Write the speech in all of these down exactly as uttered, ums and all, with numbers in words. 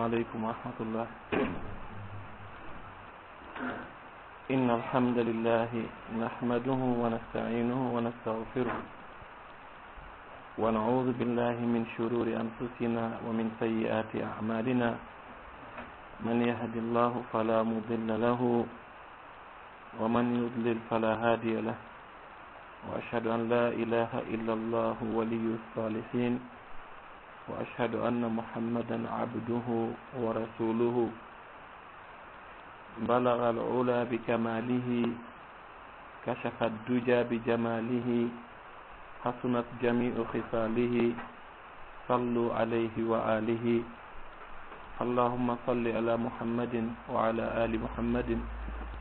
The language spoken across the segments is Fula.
عليكم ورحمة الله. إن الحمد لله نحمده ونستعينه ونستغفره، ونعوذ بالله من شرور أنفسنا ومن سيئات أعمالنا. من يهد الله فلا مضل له، ومن يضلل فلا هادي له. وأشهد أن لا إله إلا الله ولي الصالحين، وأشهد أن محمدا عبده ورسوله. بلغ العلا بكماله، كشف الدجى بجماله، حسنت جميع خصاله. صلوا عليه وآله. اللهم صل على محمد وعلى آل محمد،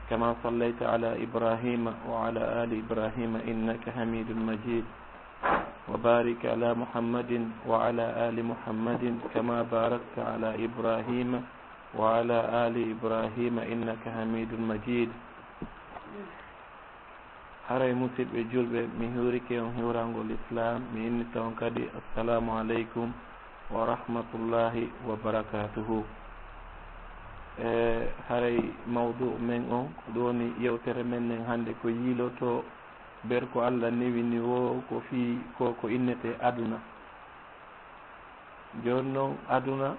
كما صليت على إبراهيم وعلى آل إبراهيم إنك حميد مجيد. وبارك على محمد وعلى آل محمد، كما باركت على إبراهيم وعلى آل إبراهيم إنك حميد مجيد. Haray, musidɓe julɓe, mi hiwrike on hiwrangol Islaam, mi innita on kadi, Assalaamu aleykum wa rahmatullaahi wa barakaatuhu. E, haray mawdu men on, ko ɗum woni yewtere men nden hannde, ko yiiloto nder ko Alla newini woo, ko fii ko, ko innetee aduna. Jooni non, aduna,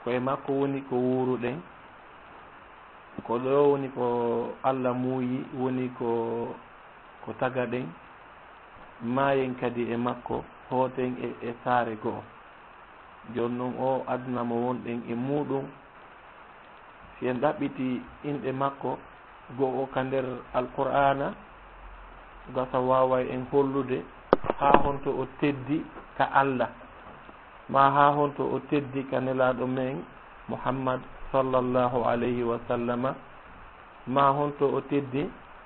ko e makko woni ko wuuruɗen, ko ɗo woni ko Alla muuyi, woni ko, ko tagaɗen, maayen kadi e makko, hooten e, e saare go'o. Jooni non, oo aduna mo wonɗen e muuɗum, si en ɗaɓɓitii inɗe makko go'o ka nder Alqur'aana, gasa waaway en hollude haa honto o teddi ka Alla, maa haa honto o teddi ka Nelaaɗo men Muhammad, sallallahu alayhi wa sallama, maa honto o teddi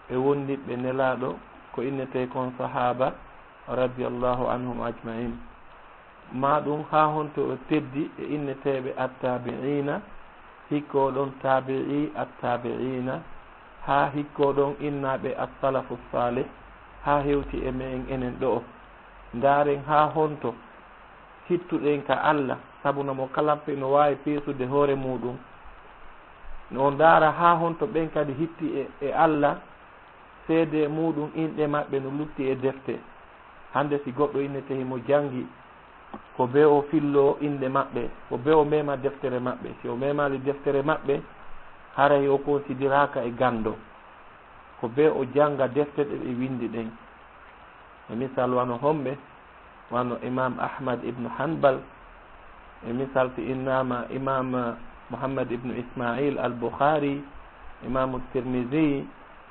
e wondiɓɓe Nelaaɗo, ko innetee kon sahaaba, radiyallahu anhum ajma'in. Maa ɗum haa honto o teddi e inneteeɓe attaabi'iina, hikka o ɗon taabi'i attaabi'iina, haa hikka o ɗon innaaɓe as-salafu saalih, haa hewti e me'en enen ɗo'o. Ndaaren haa honto hittuɗen ka Alla, sabu no mo kala pe-, no waawi peesude hoore muuɗum. No o ndaara haa honto ɓen kadi hitti e, e Alla, seede muuɗum inɗe maɓɓe no lutti e defte. Hannde si goɗɗo innete himo janngi, ko bee o filloo inɗe maɓɓe, ko bee o meema deftere maɓɓe. Si o meemaali deftere maɓɓe, haray o konsidiraaka e ganndo. Ko bee o jannga defte ɗe ɓe winndi ɗen. E misal, wano homɓe? Wano Imaam Ahmad ibn Hanbal. E misal, si innaama Imaam Muhammad ibn Ismail al-Bukhari, Imaamu Tirmizi,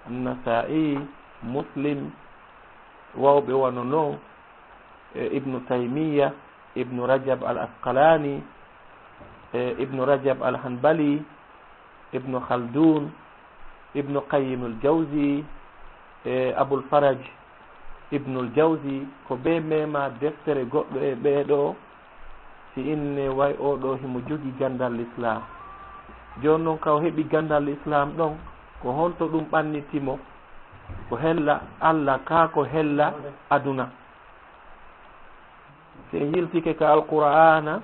Nasaa'i, Muslim, wawɓe wano non, e Ibnu Taymiyya, Ibnu Rajab al-Asqalani, e Ibnu Rajab al-Hanbali, Ibnu Khaldun, Ibnu Qayyim al-Jawzi, e Abul Faraj Ibnul Jawzi, ko bee meema deftere goɗɗo e ɓee ɗoo, si inne way oo ɗoo himo jogii ganndal Lislaam. Jooni non, ka o heɓi ganndal Lislaam ɗon, ko honto ɗum ɓanniti mo? Ko hella Alla kaa ko hella aduna? Si en yiltike ka Alqur'aana,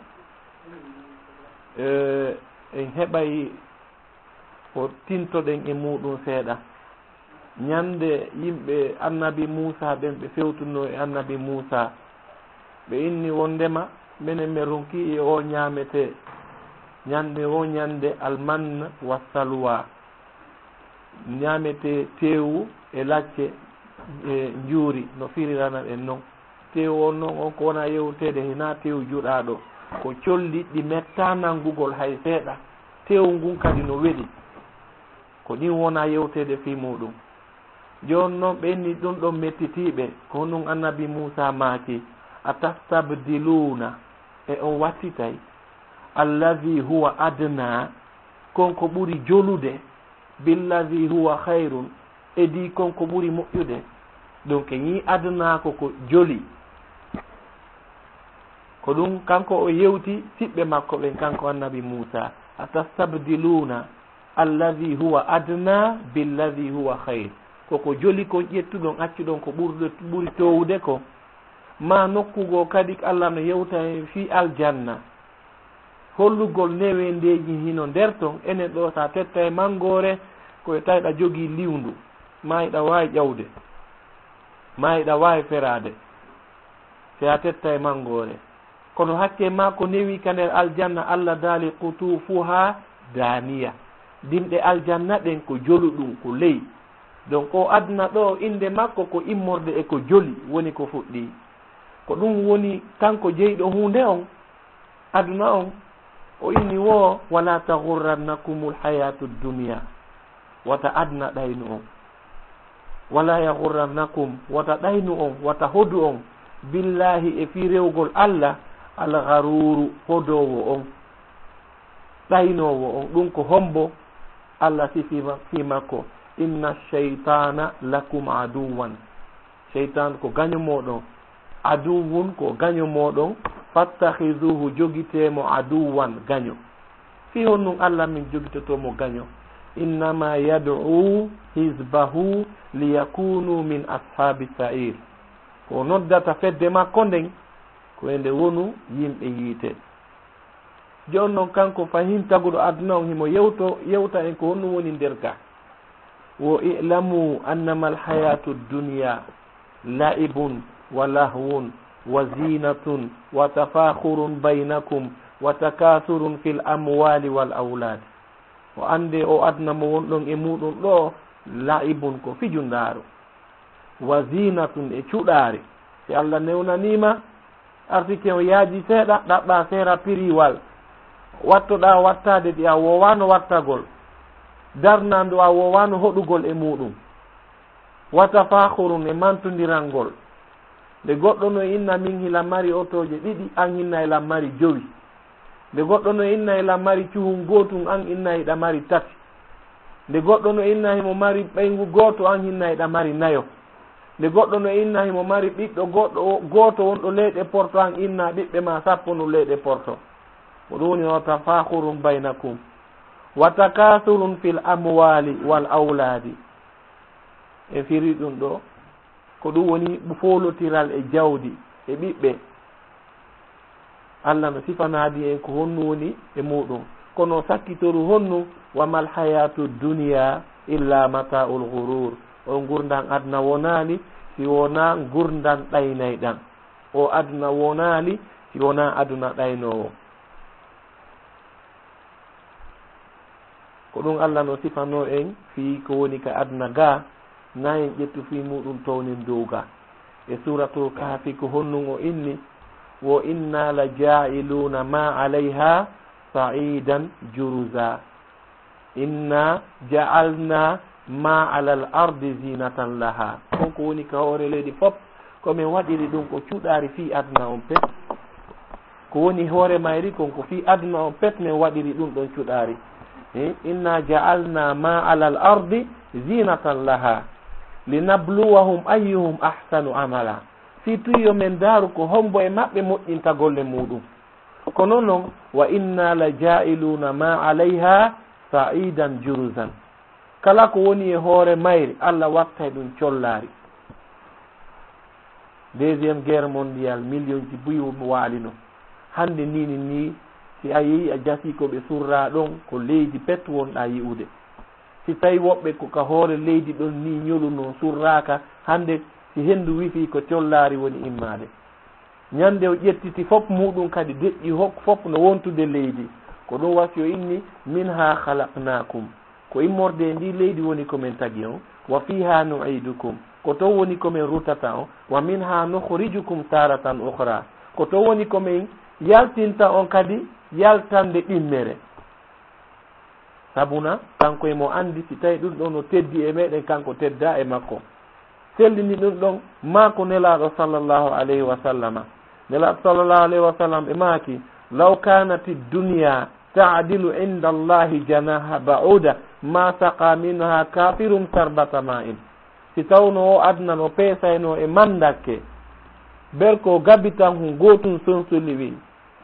e, en heɓay ko tintoɗen e muuɗum seeɗa. Ñande yimɓe Annabi Muusaa ɓen ɓe fewtunoo e Annabi Muusaa, ɓe inni wonndema menen men ronkii e oo ñaametee. Ñande woo ñande, al-mann wa salwa. Ñaametee teewu e lacce e njuuri, no firiranan en non. Teewu on non, on ko wonaa yewteede, hinaa teewu juɗaaɗo. Ko colli ɗi mettaa nanngugol hay seeɗa. Teewu ngun kadi no weli. Ko ɗin wonaa yewteede fii muuɗum. Jooni non, ɓen ni ɗum ɗon mettitii ɓe. Ko honɗum Annabi Muusaa maaki? "Atastabdiluuna, e on wattitay, alladhi huwa adnaa, kon ko ɓuri jolude, billadhi huwa khayrun, e dii kon ko ɓuri moƴƴude?" Donc, ñii adnaa ko ko joli. Ko ɗum kanko o yewti siɓɓe makko ɓen, kanko Annabi Muusaa. "Atastabdiluuna alladhi huwa adnaa billadhi huwa khayr." Ko ko joli kon ƴettuɗon, accuɗon ko ɓurɗo, ɓuri toowude ko. Maa nokku goo kadi, Alla no yewta en fii aljanna. Hollugol neweendeeji hino nder ton, enen ɗoo, so a tettay manngoore, ko e tawi ɗa jogii liwndu, maa hiɗa waawi ƴawde, maa hiɗa waawi feraade, si a tettay manngoore. Kono hakke maa ko newii ka nder aljanna, Alla daali, "Qutuufuhaa daaniya." Dimɗe aljanna ɗen ko joluɗum, ko ley. Donc, o aduna ɗoo, innde makko ko immorde e ko joli, woni ko fuɗɗii. Ko ɗum woni kanko jeyɗo huunde on, aduna on, o inni wo, "Wala taghurrannakumul hayatu dunya." Wata aduna ɗaynu on. "Wala yaghurrannakum," wata ɗaynu on, wata hodu on, "billahi," e fii rewgol Alla, "al gharuuru," hodoowo on, ɗaynoowo on. Ɗum ko hombo? Alla sifi ma-, fii makko, "Inna shaytana lakum aduwan." Shaytan ko gaño mooɗon. "Aduwwun," ko gaño mooɗon. "Fattakhizuhu," jogitee mo, "aduwwan," gaño. Fii honɗum Alla min jogitotoo mo gaño? "Innama yad'u hizbahu liyakunu min ashabi sa'ir." Ko o noddata fedde makko nden, ko e nde wonu yimɓe yiite. Jooni non, kanko fahin taguɗo aduna on, himo yewto, yewta en ko honɗum woni nder ka. Wo, "I'lamu annama alhayatu dunya la'ibun wa lahwun wa zinatun wa tafakhurun baynakum wa takathurun fil amwali wal awlad." O annde o aduna mo wonɗon e muɗum ɗo, la'ibun, ko fijundaaru, wa zinatun, e cuɗaari. Si Alla newnaniima, artike on yaaji seeɗa, ɗaɓɓa seera piriwal. Wattoɗa wattaade ɗi a woowaano wattagol. Darna ndu a woowaano hoɗugol e muɗum. Wa tafakhurun, e mantondirangol. Nde goɗɗo no inna min hila mari otooje ɗiɗi, an hinna hila mari jowi. Nde goɗɗo no inna hila mari cuhun gootun, an inna hiɗa mari tati. Nde goɗɗo no inna himo mari ɓeyngu gooto, an hinna hiɗa mari nayo. Nde goɗɗo no inna himo mari ɓiɗɗo goɗɗo, gooto wonɗo leyɗe Porto, an inna ɓiɓɓe ma sappo no leyɗe Porto. Ko ɗum woni o tafakhurun baynakum. Wa takathurun fil amwali wal awladi. En firi ɗum ɗo. Ko ɗum woni foolotiral e jawdi e ɓiɓɓe. Alla no sifanaadi en ko honnu woni e muɗum. Kono sakkitoru honnu? "Wa mal hayatu dunya illa mata'ul ghurur." On ngurndan aduna wonaali si wonaa ngurndan ɗaynayɗan. O aduna wonaali si wonaa aduna ɗaynoowo. Ko ɗum Alla no sifanoo en fii ko woni ka aduna gaa, na en ƴettu fii muɗum townen dow gaa. E Suuratul Kahfi ko honnun o inni, "Wo inna la jaa'iluuna ma alayha sa'idan juruza." "Inna ja'alna ma alal ardi zinatan laha." Kon ko woni ka hoore leydi fop, ko min waɗiri ɗum ko cuɗaari fii aduna on pet. Ko woni hoore mayri kon ko fii aduna on pet min waɗiri ɗum ɗon cuɗaari. Eh, "Inna ja'alna ma alal ardi zinatan laha linabluwahum ayyuhum ahsanu amala." Fii tun yo min ndaaru ko hombo e maɓɓe moƴƴinta golle muɗum. Kono non, "Wa inna la jaa'iluuna ma alayha sa'idan juruzan." Kala ko woni e hoore mayri, Alla wattay ɗum collaari. Deuxième guerre mondiale, millionji buy waalino. Hannde nii nii nii, si a yehi a jasii ko ɓe surraa ɗon, ko leydi pet wonɗaa yi'ude. Si tawi woɓɓe ko ka hoore leydi ɗon nii ñolunoo, surraaka, hannde si henndu wifii ko collaari woni immaade. Ñande o ƴettiti fop muɗum kadi deƴƴi hok-, fop no wontude leydi. Ko ɗum wasi o inni, "Minha khalaqnakum." Ko immorde e ndi leydi woni ko min tagi on. "Wa fiha nu'idukum." Ko ton woni ko min rutata on. "Wa minha nukhrijukum taratan ukhra." Ko ton woni ko min yaltinta on kadi yaltande ɗimmere. Sabuna, kanko emo anndi si tawi ɗum ɗon no teddi e meɗen, kanko tedda e makko. Sellini ɗum ɗon, maa ko Nelaaɗo sallallahu alayhi wa sallama. Nelaaɗo sallallahu alayhi wa sallam ɓe maaki, "Law kanati dunya ta'dilu inda Allahi janaha ba'uda, ma saqa minha kafirun sarbata ma'in." Si tawno o aduna no peesayno e mandakke, berko gabitan hun gootun sonsoli wi.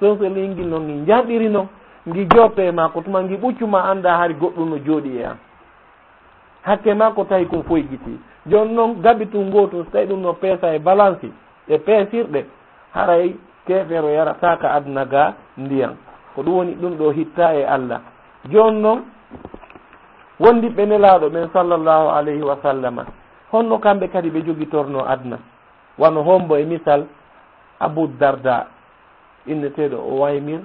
Sonsoli ngi no ngi njanɗiri non, ngi jotto e maa ko tuma ngi ɓuccu ma annda hari goɗɗum no jooɗi e an. Hakke maa ko tawi kun foygiti. Jooni non gabitu ngootu, so tawi ɗum no peesa e balansi, e peesirɗe, haray keefeero yarataaka aduna ga ndiyan. Ko ɗum woni ɗum ɗo hitta e Allah. Jooni noon, wondiɓɓe Nelaaɗo ɓen sallallahu alayhi wa sallama, honno kamɓe kadi ɓe jogitorno aduna? Wano hombo e misal Abu Darda, inneteeɗo Uwaymir,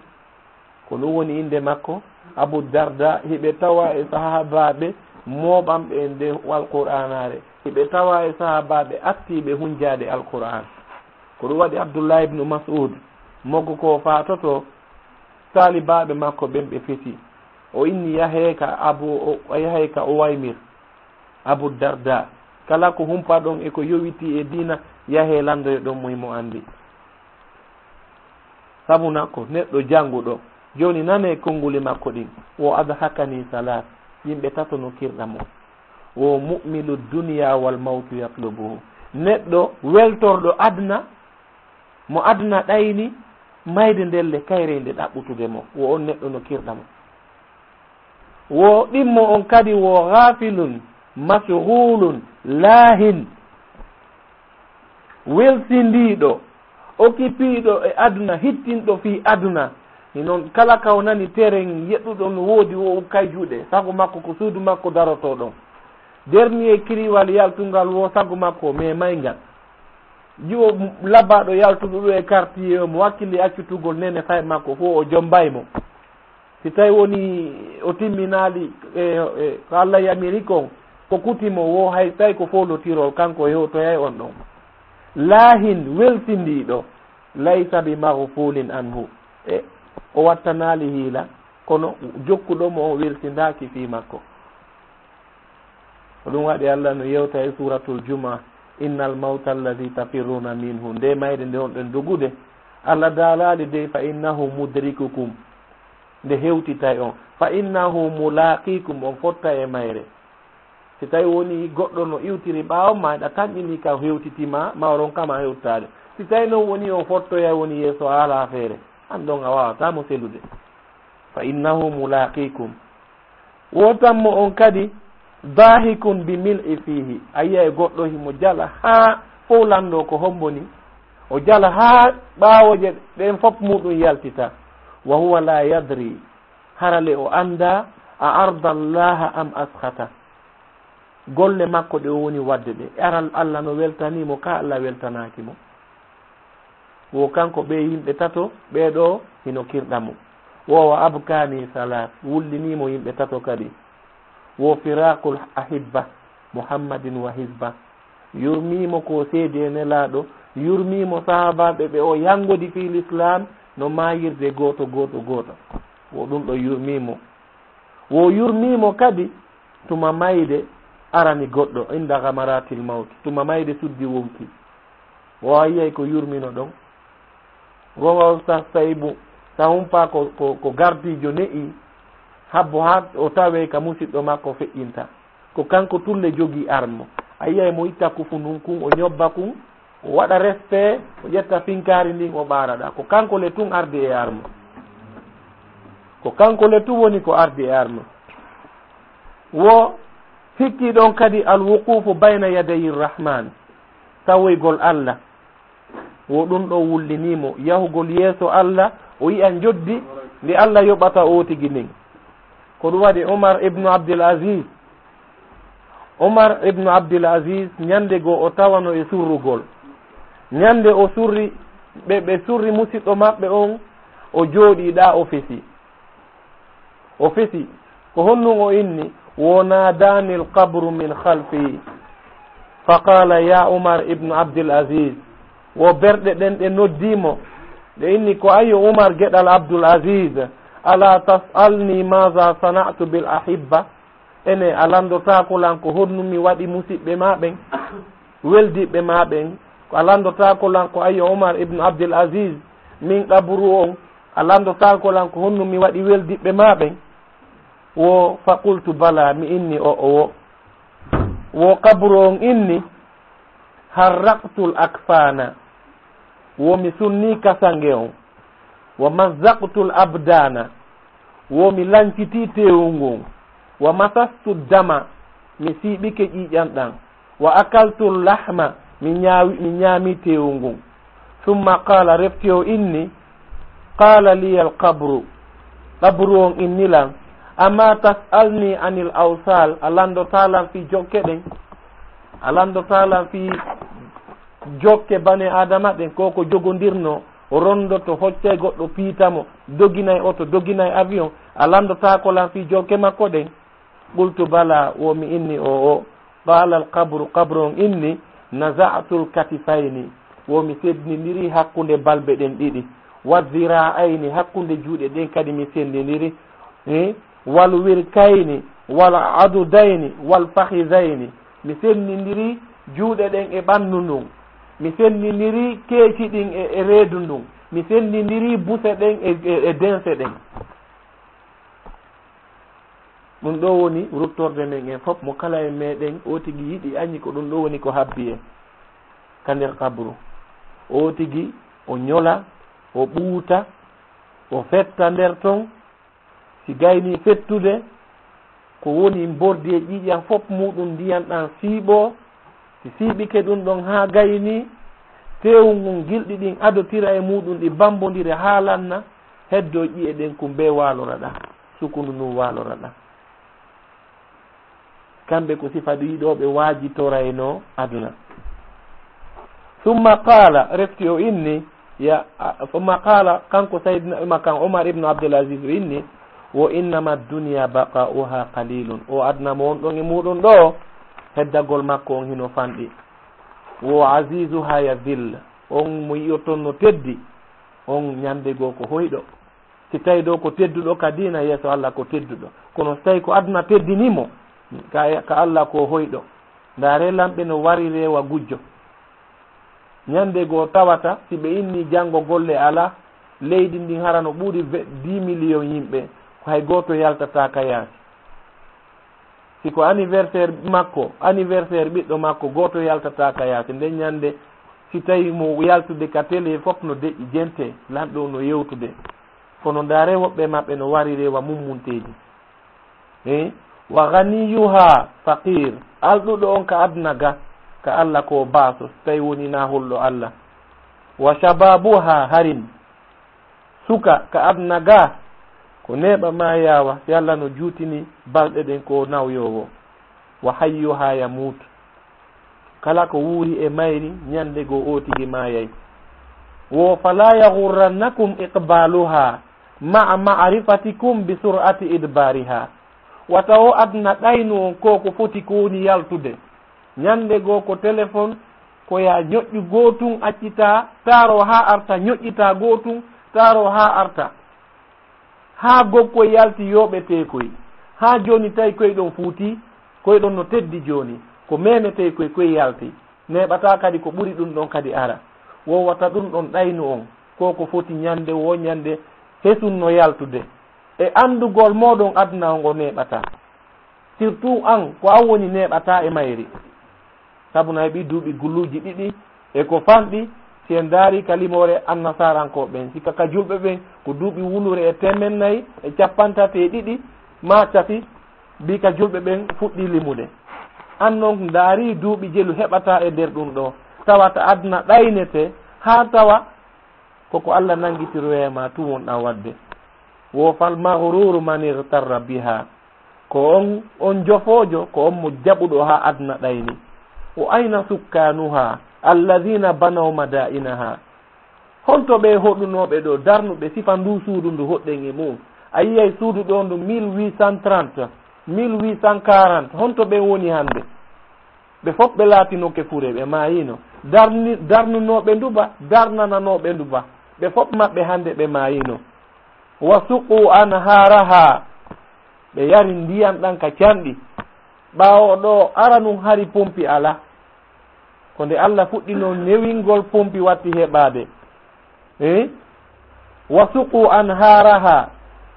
ko ɗum woni innde makko, Abu Darda, hiɓe tawa e sahaabaaɓe mooɓanɓe e nde Alqur'aanaare, hiɓe tawa e sahaabaaɓe attiiɓe hunjaade Alqur'aan. Ko ɗum waɗi Abdullah ibn Mas'ud, mo ko ko faatoto taalibaaɓe makko ɓen ɓe fesi. O inni, "Yahee ka Abu, o, yahee ka Uwaymir, Abu Darda. Kala ko humpaɗon e ko yowitii e diina, yahee lanndoyoɗon mo, himo anndi." Sabu na ko neɗɗo jannguɗo. Jooni nanee konnguli makko ɗin. "Wo adhakani salat, yimɓe tato no kirɗa mo. Wo mu'milu dunya wal mawtu yatlubuhu." Neɗɗo weltorɗo aduna, mo aduna ɗayni, mayde ndelle kayre nde ɗaɓɓutude mo. Wo on neɗɗo no kirɗa mo. Wo ɗimmo on kadi wo ghafilun, mashghulun, laahin, welsindiiɗo, okipiiɗo e aduna, hittinɗo fii aduna. Ni non kala ka o nani teren yeɗɗuɗo no woodi wo kay juuɗe, sago makko ko suudu makko darotoo ɗon. Dernier kiriwal yaltungal wo sago makko, mais mayngal. Jiwo labaaɗo yaltuɗo ɗo e quartier o, mo wakkili accutugol nene fay makko fof, o jombay mo. Si tawi woni o timminaali e, e, ko Allah yamiri kon, ko kuti mo wo, hay tawi ko fowlotirol, kanko hewtoyay on ɗon. Laahin, welsindiiɗo, laysa bi maghfulin anhu. E, o wattanaali hiila, kono jokkuɗo mo on welsindaaki fii makko. Ko ɗum waɗi Allah no yewta e Suuratul Juma, "Innal mawta alladhi tafirruna minhu." Nde mayde nde on ɗon dogude, Allah daalaali dey, "Fa innahu mudrikukum." Nde hewtitay on. "Fa innahu mulaqikum," on fottay e mayre. Si tawi woni goɗɗo no iwtiri ɓaawo ma, ɗa tanƴini ka hewtiti ma, ma o ronka ma hewtaade. Si tawi noon woni on fottoyay woni yeeso a alaa feere, an ɗon a waawataa mo selude. "Fa innahu mulaqikum." Wotan mo on kadi, "dahikun bi mil'i fihi." A yi'ay goɗɗo himo jala haa fow lanndoo ko hombo ni. O jala haa ɓaawooje ɗen fof muɗum yaltita. "Wa huwa la yadri." Harale o anndaa, "a arda Allaha am askhata." Golle makko ɗe o woni waɗde ɗe, aral Allah no weltanii mo, ka Allah weltanaaki mo. Wo kanko ɓe yimɓe tato, ɓee ɗoo hino kirɗa mo. Wo wa abkani salat, wullinii mo yimɓe tato kadi. Wo firaqul ahibba, Muhammadin wa hizba. Yurmii mo ko seedi e Nelaaɗo, yurmii mo sahaabaaɓe ɓe o yanngodi fii Lislaam no maayirde gooto, gooto, gooto. Wo ɗum ɗo yurmii mo. Wo yurmii mo kadi tuma mayde arani goɗɗo, inda ghamaratil mawt, tuma mayde suddi wonki. Wo a yi'ay ko yurmino ɗon. Gonga Ustaz Sayibu, sa humpa ko, ko, ko gardiijo ne'i, habbo haa o tawee ka musiɗɗo makko feƴƴinta. Ko kanko tulle jogii armo. A yi'ay mo itta kufu ndun kun, o ñobba kun, o waɗa respect, o ƴetta finkaari ndin, o ɓaaraɗa. Ko kanko le tun ardi e armo. Ko kanko le tun woni ko ardi e armo. Wo hikki ɗon kadi alwuqufu bayna yadayi Rahman, tawoygol Allah. Wo ɗum ɗo wullinii mo yahugol yeeso Allah, o yi'a njoddi ndi Allah yoɓata o tigi ndin. Ko ɗum waɗi Umar ibnu Abdul Aziz. Umar ibnu Abdul Aziz, ñande goo o tawano e surrugol. Ñande o surri, ɓe, ɓe surri musiɗɗo maɓɓe on, o jooɗii ɗaa o fesi. O fesi. Ko honɗum o inni? Wo naadaani alqabru min khalfi. Fa qaala, "Ya Umar ibnu Abdul Aziz." Wo berɗe ɗen ɗe noddii mo. Ɗe inni ko, "Ayo Umar geɗal Abdul Aziz, ala tas'alni maza sana'tu bil ahibba?" Ene, a lanndotaako lan ko honɗum mi waɗi musiɓɓe maa ɓen, weldiɓɓe maa ɓen? Ko a lanndotaako lan ko, ayo Umar ibnu Abdul Aziz, min qabru on, a lanndotaako lan ko honɗum mi waɗi weldiɓɓe maa ɓen? Wo, fa qultu bala, mi inni o, o wo. Wo qabru on inni, harraqtul akfana, wo mi sunni kasange on. Wa mazzaqtul abdana, wo mi lancitii teewu ngun. Wa masastu dama, mi siiɓike ƴiiƴan ɗan. Wa akaltul lahma, mi ñaawi, mi ñaami teewu ngun. Summa qaala, refti o inni, qaala liyal qabru, Qabru on inni lan, "Amma tas'alni anil awsal, a landotaa lan fii jokke ɗen? A landotaa lan fii jokke bani Aadama ɗen, ko ko jogondirno, o rondoto, hoccay goɗɗo, piita mo, doginay oto, doginay avion, a landotaako lan fii jokke makko ɗen?" Qultu, "Bala," wo mi inni, "O, o." Qala al qabru, qabru on inni, "Naza'tu al katifayni," wo mi senndindiri hakkunde balbe ɗen ɗiɗi, "wa dhira'ayni," hakkunde juuɗe ɗen kadi mi senndindiri, eh, "wal wirkayni, wal adudayni, wal fakhidhayni," mi senndindiri juuɗe ɗen e ɓanndu ndun, mi senndindiri keeci ɗin e, e reedu ndun, mi senndindiri buse ɗen e, e, e dense ɗen. Ɗum ɗo woni ruttorde men en fof, mo kala e meɗen o tigi yiɗi añi ko ɗum ɗo woni ko habbi en ka nder qabru. O tigi o ñola, o ɓuuta, o fetta nder ton. Si gayni fettude, ko woni mbordi e ƴiiƴan fof muɗum ndiyan ɗan siiɓo. Si siiɓike ɗum ɗon haa gayni, teewu ngun gilɗi ɗin adotira e muɗum, ɗi bambondira haa lanna, heddo ƴi'e ɗen kun bee waalora ɗa, sukundu ndun waalora ɗa. Kamɓe ko sifa ɗiɗo ɓe waajitorayno aduna. Summa qaala, refti o inni, ya, a, summa qaala, kanko Sayyidina Umar, kan Umar ibn Abdul Aziz o inni, "Wo innama dunya baqa'uha qalilun." O aduna mo on ɗon e muɗum ɗo, heddagol makko on hino fanɗi. "Wo azizuha yadhill." On mo yi'oton no teddi, on ñande goo ko hoyɗo. Si tawi ɗo ko tedduɗo ka diina, yeeso Allah ko tedduɗo. Kono si tawi ko aduna teddini mo, ka, ka Allah ko hoyɗo. Ndaare lamɓe no wari rewa gujjo. Ñande goo tawata, si ɓe inni janngo golle alaa, leydi ndin hara no ɓuri ve-, dix millions yimɓe, ko hay gooto yaltataa ka yaasi. Si ko anniversaire makko, anniversaire ɓiɗɗo makko, gooto yaltataa ka yaasi. Nden ñande, si tawi mo yaltude ka télé, fof no deƴƴi jente, lanɗo no yewtude. Kono ndaare woɓɓe maɓɓe no wari rewa mummunteeji. Eh? "Wa ghaniyuha faqir." Alɗuɗo on ka aduna ga, ka Allah ko baaso, si tawi woni na hulɗo Allah. "Wa shababuha harim." Suka ka aduna ga, ko neeɓa maa yaawa, si Allah no juutini balɗe ɗen ko nawyoowo. "Wa hayyuha yamut." Kala ko wuuri e mayri, ñande goo o tigi maayay. Wo, "Fala yaghurrannakum iqbaluha ma'a ma'rifatikum bi sur'ati idbariha." Wata o aduna ɗaynu on ko ko foti ko woni yaltude. Ñande goo ko téléphone, ko ya ñoƴƴu gootun accitaa, taaro haa arta, ñoƴƴitaa gootun, taaro haa arta. Haa gogkoy yalti yooɓetee koy. Haa jooni tawi koy ɗon fuuti, koy ɗon no teddi jooni. Ko memetee koy, koy yalti. Neeɓataa kadi ko ɓuri ɗum ɗon kadi ara. Wo wata ɗum ɗon ɗaynu on. Ko ko foti ñande wo ñande hesun no yaltude. E anndugol mooɗon aduna on o neeɓataa. Surtout an, ko an woni neeɓataa e mayri. Sabu na heɓi duuɓi gulluuji ɗiɗi e ko fanɗi, si en ndaari ka limoore annasaaranko ɓen. Si ka, ka julɓe ɓen, ko duuɓi wulure e teemen nayi e cappantate e ɗiɗi, maa tati, bi ka julɓe ɓen fuɗɗi limude. An non ndaari duuɓi jelu heɓataa e nder ɗum ɗo. Tawata aduna ɗaynete, haa tawa ko ko Allah nangitiroyay ma tun wonɗaa waɗde. Wo fal maghruru man ightarra biha. Ko on, on jofoojo, ko on mo jaɓuɗo haa aduna ɗayni. Wo ayna sukkanuha, alladhina banaw madainaha. Honto ɓe hoɗunooɓe ɗo, darnuɓe sifa ndu suudu ndu hoɗɗen e mum? A yiyay suudu ɗo ndu mille huit cent trente, mille huit cent quarante. Honto ɓe woni hannde? Ɓe fof ɓe laatinoke fure, ɓe maayino. Darni-, darnunooɓe ndu ba, darnananooɓe ndu ba, ɓe fof maɓɓe hannde ɓe maayino. Wa suqu anharaha, ɓe yari ndiyan ɗan ka canɗi. Ɓaawo ɗo, aranun hari pompi alaa. Ko nde Allah fuɗɗino newingol pompi watti heɓaade. Eh? Wa suqu anharaha,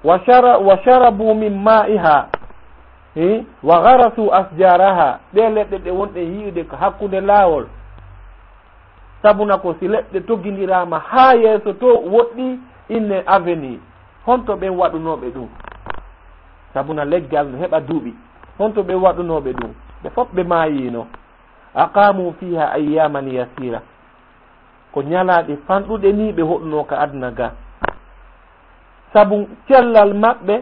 wa shara-, wa sharabu min ma'iha, eh? Wa gharasu asjaraha. Ɗe leɗɗe ɗe wonɗen yi'ude ko hakkunde laawol. Sabuna ko si leɗɗe togindiraama haa yeeso to woɗɗi inne avenue. Honto ɓen waɗunooɓe ɗum? Sabuna leggal no heɓa duuɓi. Honto ɓen waɗunooɓe ɗum? Ɓe fof ɓe maayino. Aqamu fiha ayyaman yasira. Ko ñalaaɗe fanɗuɗe ni ɓe hoɗunoo ka aduna ga. Sabu cellal maɓɓe,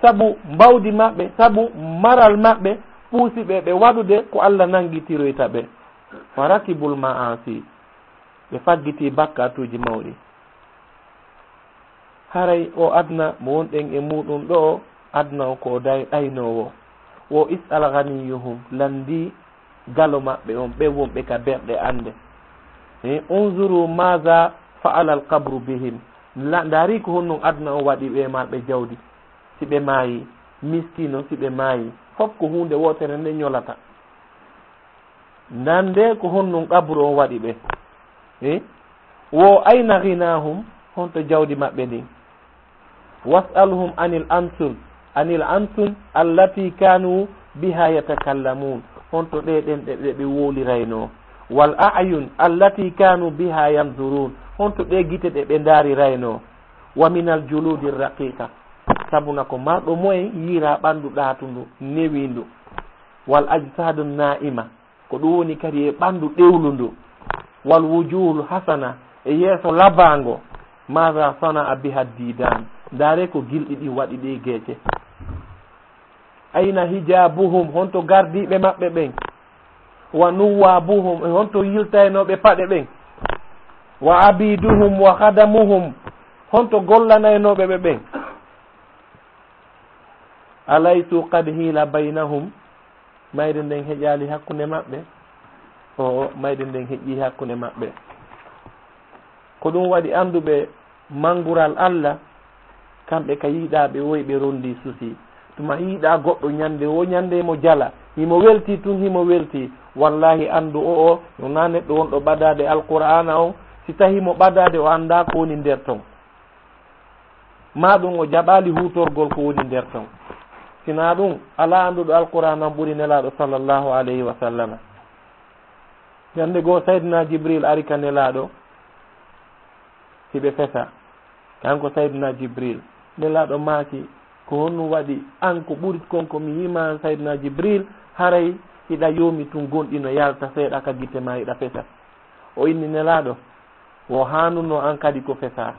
sabu mbawdi maɓɓe, sabu maral maɓɓe, ɓuusi ɓe ɓe waɗude ko Allah nanngitiroyta ɓe. Wa rakibul ma'asi, ɓe faggitii bakkaatuuji mawɗi. Haray o aduna mo wonɗen e muuɗum ɗo, aduna o ko day-, ɗaynoowo. Wo is'al ghaniyuhum, lanndii galo maɓɓe on, ɓe wonɓe ka berɗe annde. Eh, unzuru maza fa'ala al-qabru bihim. La-, ndaari ko honno aduna on waɗi ɓe marɓe jawdi. Si ɓe maayi, miskiino, si ɓe maayi, fof ko huunde wootere nde ñolata. Nande ko honno qabru on waɗi ɓe. Eh? Wo ayna ghinahum, honto jawdi maɓɓe ndin? Was'alhum anil ansun, anil ansun allati kanu biha yatakallamun. Honto ɗe ɗen ɗe, ɗe ɓe wowlirayno? Wal a'yun allati kanu biha yanzurun. Honto ɗe gite ɗe ɓe ndarirayno? Wa minal juludi raqiqa. Sabuna ko marɗo moyen yiira ɓandu ɗatundu, newindu. Wal ajsadu na'ima. Ko ɗum woni kadi e ɓandu ɗewlundu. Wal wujuhul hasana, e yeeso labango. Maza sana'a biha didan. Ndaare ko gilɗi ɗi waɗi ɗe geece. Ayna hijabuhum, honto gardiiɓe maɓɓe ɓen? Wa nuwabuhum, e honto yiltaynooɓe paɗe ɓen? Wa abiduhum wa khadamuhum, honto gollanaynooɓe ɓe ɓen? Alaysu qad hila baynahum, mayde nden heƴaali hakkunde maɓɓe? Oo, mayde nden heƴii hakkunde maɓɓe. Ko ɗum waɗi annduɓe manngural Allah, kamɓe ka yiɗaaɓe woy ɓe rondi susi. Tuma yiɗaa goɗɗo ñande wo ñande mo jala, himo welti tun, himo welti. Wallahi anndu o o, no na neɗɗo wonɗo ɓadaade Alqur'aana on, si tahi mo ɓadaade o anndaa ko woni nder ton. Ma ɗum o jaɓaali huutorgol ko woni nder ton. Sinaa ɗum, alaa annduɗo Alqur'aana on ɓuri Nelaaɗo sallallahu alayhi wa sallama. Ñande goo Sayyidina Jibril ari ka Nelaaɗo, hiɓe fesa. Kanko Sayyidina Jibril, Nelaaɗo maaki, ko honɗum waɗi an ko ɓurit kon ko mi yima an Sayyidina Jibril, haray hiɗa yoomi tun gonɗi no yalta seeɗa ka gite ma hiɗa fesa. O inni Nelaaɗo, wo haanuno an kadi ko fesa.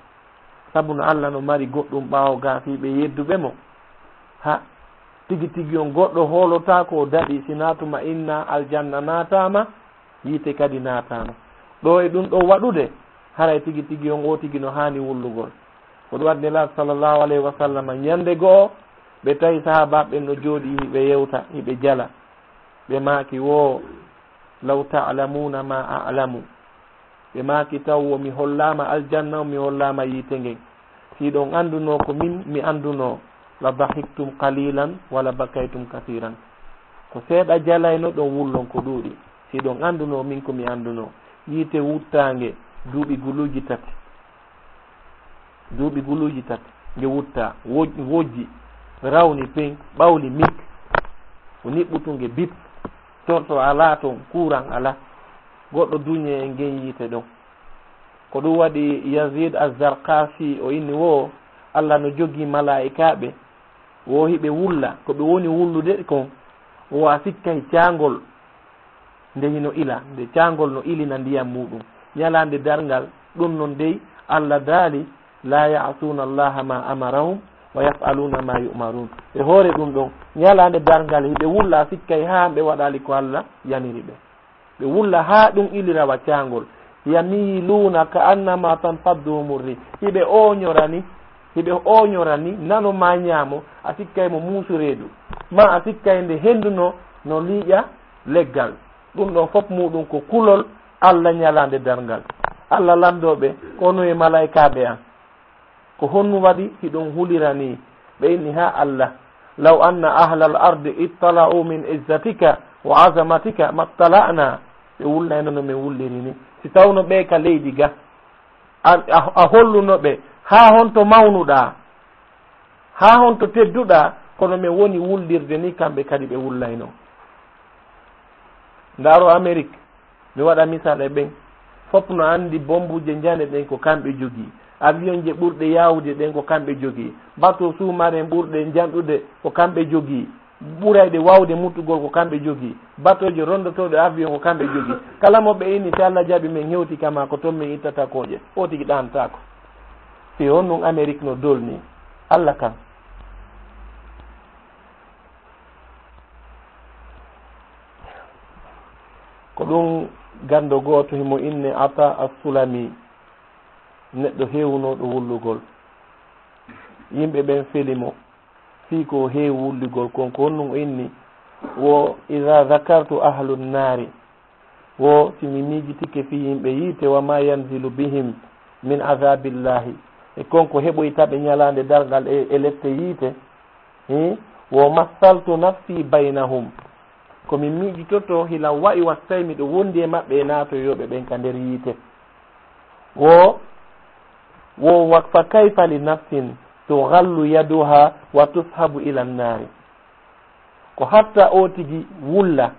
Sabu no Allah no mari goɗɗum ɓaawo gaa fii ɓe yedduɓe mo. Ha, tigi tigi on goɗɗo hoolotaako o daɗi, si naatuma inna aljanna naataama, yiite kadi naataama. Ɗo e ɗum ɗo waɗude, haray tigi tigi on o tigi no haani wullugol. Ko ɗum waɗi Nelaaɗo sallallahu alayhi wa sallam, ñande go'o, ɓe tawi sahaabaaɓe ɓen no jooɗii, hiɓe yewta, hiɓe jala. Ɓe maaki wo, "Law ta'lamuna ma a'lamu." Ɓe maaki, "Taw wo mi hollaama aljanna on, mi hollaama yiite ngen. Si ɗon anndunoo ko min mi anndunoo, la dahiktum qalilan wa la bakaytum kasiran." Ko seeɗa jalayno ɗon wullon ko ɗuuɗi. Si ɗon anndunoo min ko mi anndunoo. Yiite wuttaange duuɓi guluuji tati. Duuɓi guluuji tati. Nge wuttaa, woj-, wojji, rawni pin, ɓawli mik. Ko niɓɓutu nge bip. Ton to alaa ton, kuuran alaa. Goɗɗo duñe e ngen yiite ɗon. Ko ɗum waɗi Yazid Az-Zarqasi o inni wo, Allah no jogii malaa'ikaaɓe, wo hiɓe wulla, ko ɓe woni wullude kon, wo a sikkay caangol nde hino ila, nde caangol no ilina ndiyam muuɗum. Ñalaande darngal, ɗum non dey, Allah daali, "La ya'suna Allaha ma amarahum, wa yaf'aluna ma yu'marun." E hoore ɗum ɗon, ñalaande darngal, hiɓe wulla, a sikkay haa ɓe waɗaali ko Allah yaniri ɓe. Ɓe wulla haa ɗum ilira wa caangol. Yamiluuna ka annama tanfadduhumu rih. Hiɓe ooñorani, hiɓe ooñorani nano ma ñaamo, a sikkay mo muusu reedu. Ma a sikkay nde henndu no, no liiƴa leggal. Ɗum ɗon fof muuɗum ko kulol Allah ñalaande darngal. Allah lanndoo ɓe, ko onon e malaa'ikaaɓe an. Ko honɗum waɗi hiɗon hulira nii? Ɓe inni, haa Allah, "Law anna ahlal ardi ittala'u min izzatika wa azamatika mattala'na." Ɓe wullayno no min wulliri nii. Si tawno ɓe ka leydi ga, a, a, a holluno ɓe haa honto mawnuɗaa, haa honto tedduɗaa, kono min woni wullirde nii, kamɓe kadi ɓe wullayno. Ndaaro Amerik, mi waɗa misal e ɓen. Fof no anndi bombuje njane ɗen ko kamɓe jogii. Avion je ɓurɗe yaawude ɗen ko kamɓe jogii. Bateau sous-marin ɓurɗe njanɗude ko kamɓe jogii. Ɓurayɗe waawde muttugol ko kamɓe jogii. Bateau je rondotooɗe avion ko kamɓe jogii. Kala mo ɓe inni, si Allah jaɓi men hewti kama, ko ton min ittata kooƴe. O tigi ɗaantaako. Yo honɗum Amerik no dolni? Allah kan. Ko ɗum ganndo gooto himo inne Ata As-Sulami, neɗɗo heewunooɗo wullugol. Yimɓe ɓen feli mo, fii ko o heewi wullugol kon. Ko honɗum o inni? Wo, "Iza zakartu ahlu nnaari." Wo si mi miijitike fii yimɓe yiite, "wa ma yanzilu bihim min azabillahi." E kon ko heɓoyta ɓe ñalaande darngal e, e lette yiite. Hi? "Wo massaltu nafsi baynahum." Ko mi miijitoto hila wa'i wattay miɗo wondi e maɓɓe e naatoyooɓe ɓen ka nder yiite. Wo, wo wa-, "fa kayfa li nafsin tughallu yaduha wa tushabu ila nnaari." Ko hatta o tigi wulla,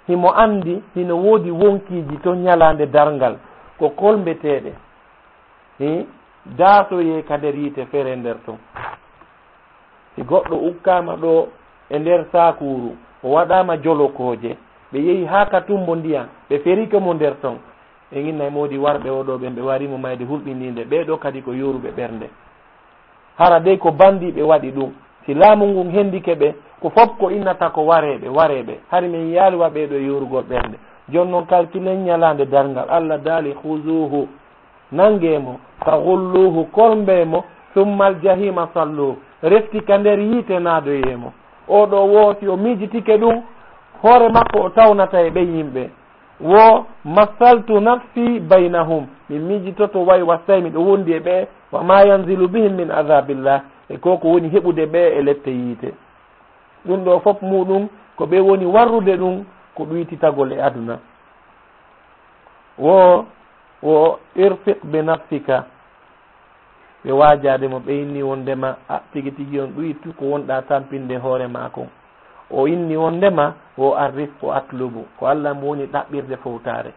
himo anndi hino woodi wonkiiji ton ñalaande darngal, ko kolmbeteeɗe, hi, daasoyee ka nder yiite fere nder ton. Si goɗɗo ukkaama ɗoo e nder saakuuru, o waɗaama jolokooje, ɓe yehi haa ka tumbo ndiyan, ɓe ferike mo nder ton. En inna e moodi warɓe oo ɗoo ɓen, ɓe wari mo mayde hulɓiniinde, ɓee ɗoo kadi ko yooruɓe ɓernde. Hara dey ko banndiiɓe waɗi ɗum. Si laamu ngun hendike ɓe, ko fof ko innata ko wareeɓe, wareeɓe. Hari men yiyaali wa ɓee ɗoo yoorugol ɓernde. Jooni non kalkilen ñalaande darngal. Allah daali, "Khuzuhu." Nangee mo, "fa ghulluhu." Kolmbee mo, "thumma al-jahima salluhu." Refti ka nder yiite naadoyee mo. Oo ɗoo wo, si o miijitike ɗum, hoore makko o tawnata e ɓen yimɓe. Wo, "massaltu nafsi baynahum." Mi miijitoto way wattay miɗo wondi e ɓe, "wa ma yanzilu bihim min azabillah." E ko ko woni heɓude ɓe e lette yiite. Ɗum ɗoo fof muɗum, ko ɓe woni warrude ɗum, ko ɗuytitagol e aduna. Wo, wo irfiq bi nafsika. Ɓe waajaade mo, ɓe inni wondema, a, tigi tigi on ɗuytu ko wonɗa tampinde hoore maa kon. O inni wondema, wo arrisqu atlubu, ko Allah mo woni ɗaɓɓirde fowtaare.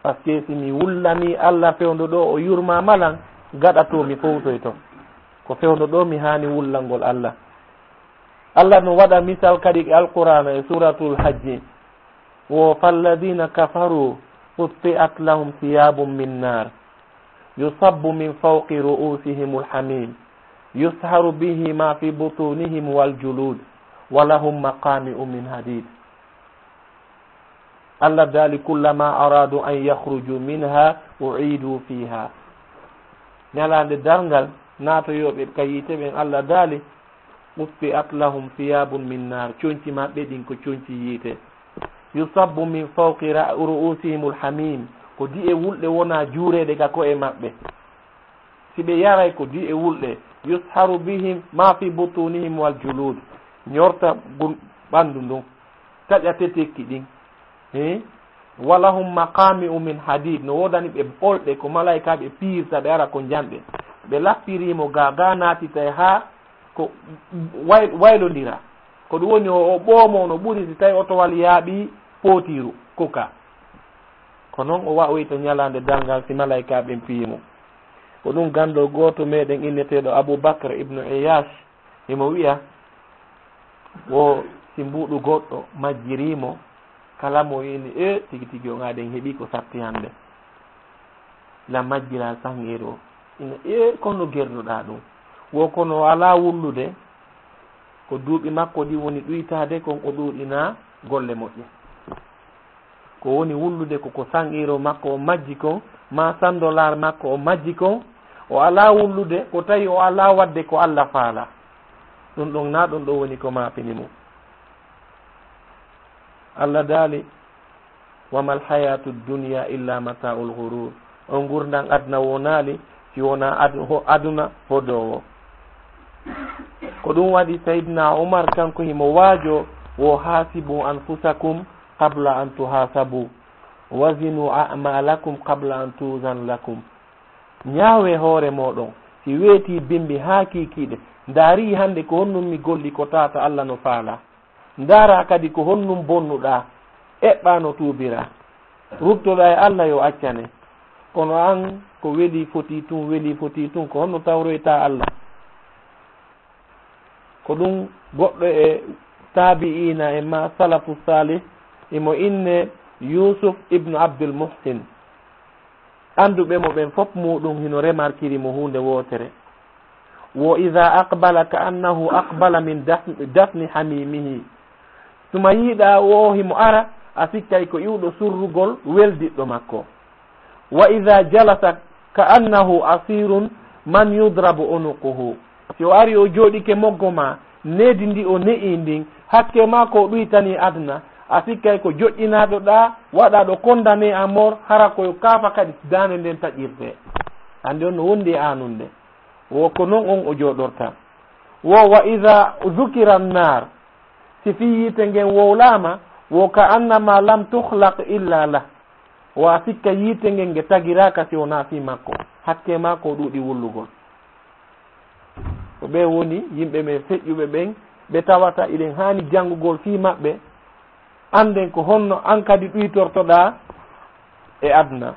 Parce que si mi wullanii Allah fewndo ɗoo, o yurmaama lan, gaɗa to mi fowtoyto. Ko fewndo ɗoo mi haani wullangol Allah. Allah no waɗa misal kadi e Alqur'aana e Suuratul Hajji. Wo, "falladina kafaru qutti'at lahum thiyabun min nar, yusabbu min fawqi ru'usihimul hamim, yusharu bihi ma fi butunihim wal julud, wa lahum maqami'u min hadid." Allah daali, "Kullama aradu an yakhruju minha u'idu fiha." Ñalaande darngal, naatoyooɓe ka yiite ɓen, Allah daali, "Qutti'at lahum thiyabun min nar." Conci maɓɓe ɗin ko conci yiite. "Yusabbu min fawqi ra-, ru'usihimul hamim." Ko di'e wulɗe wona juureede ka ko'e maɓɓe. Si ɓe yaray ko di'e wulɗe, "yusharu bihim ma fi butunihim wal julud." Ñorta gun-, ɓandu ndun. Taƴa tetekki ɗin. He? "Walahum maqami'u min hadid." No woodani ɓe ɓolɗe ko malaykaaɓe piyirta, ɓe ara ko njanɗe. Ɓe lappirimo ga, ga naatitay haa ko way-, waylondira. Ko ɗum woni o, o ɓoomo no ɓuri si tawi otowal yaaɓi pootiiru, koka. Ko non o wa'oyta ñalaande darngal si malaykaaɓe piyimo. Ko ɗum ganndo gooto meɗen inneteeɗo Abu Bakr ibnu Iyash, himo wi'a, wo si mbuuɗu goɗɗo majjiriimo, kala mo ini, "E, tigi tigi on aɗen heɓi ko satti hannde." La majjira sangeeri o. Ina, "E, kono gerduɗaa ɗum." Wo kono o alaa wullude, ko duuɓi makko ɗi woni ɗuytaade kon o ɗuuɗina golle moƴƴe. Ko woni wullude ko, ko sangeeri makko o majji kon, ma sandolaar makko o majji kon, o alaa wullude ko tawi o alaa waɗde ko Allah faala. Ɗum ɗon na ɗum ɗo woni ko maapini mum. Allah daali, "Wa mal hayatu dunya illa mata'ul ghurur." On ngurndan aduna wonaali si wona ad-, ho-, aduna hodoowo. Ko ɗum waɗi Sayyidina Umar kanko himo waajo, wo, "Hasibu anfusakum qabla an tuhasabu, wazinu a'malakum qabla an tuzan lakum." Ñaawe hoore mooɗon, si weeti bimbi haa kiikiiɗe, ndaari hannde ko honɗum mi golli ko tata Allah no faala. Ndaara kadi ko honɗum bonnuɗaa, eɓɓaa no tuubiraa. Ruttoɗaa e Allah yo accane. Kono an ko weli foti tun, weli foti tun, ko honno tawroytaa Allah? Ko ɗum goɗɗo e taabi'iina e ma salafu saalih, imo inne Yusuf ibnu Abdul Muhsin. Annduɓe mo ɓen fof muuɗum hino remarkiri mo huunde wootere. Wo iza aqbala ka annahu aqbala min daf-, dafni hamimihi. Tuma yiiɗaa wo himo ara, a sikkay ko iwɗo surrugol weldiɗɗo makko. Wa iza jalasa ka annahu asirun man yudrabu unuquhu. Si o ari o jooɗike moggo ma, needi ndi o ne'i ndin, hakke ma ko ɗuytani aduna, a sikkay ko joƴƴinaaɗo ɗaa, waɗaaɗo condamné à mort, hara ko yo kaafa kadi daande nden taƴirte. Anndi on no wondi e aanunde. Wo ko non on o jooɗorta. Wo wa iza zukira annar, si fii yiite ngen wowlaama, wo ka annama lam tukhlaq illa lah. Wo a sikka yiite ngen nge tagiraaka si wonaa fii makko. Hakke maa ko ɗuuɗi wullugol. Ko ɓe woni yimɓe ɓe feƴƴuɓe ɓen, ɓe tawata iɗen haani janngugol fii maɓɓe, annden ko honno an kadi ɗuytortoɗaa e aduna.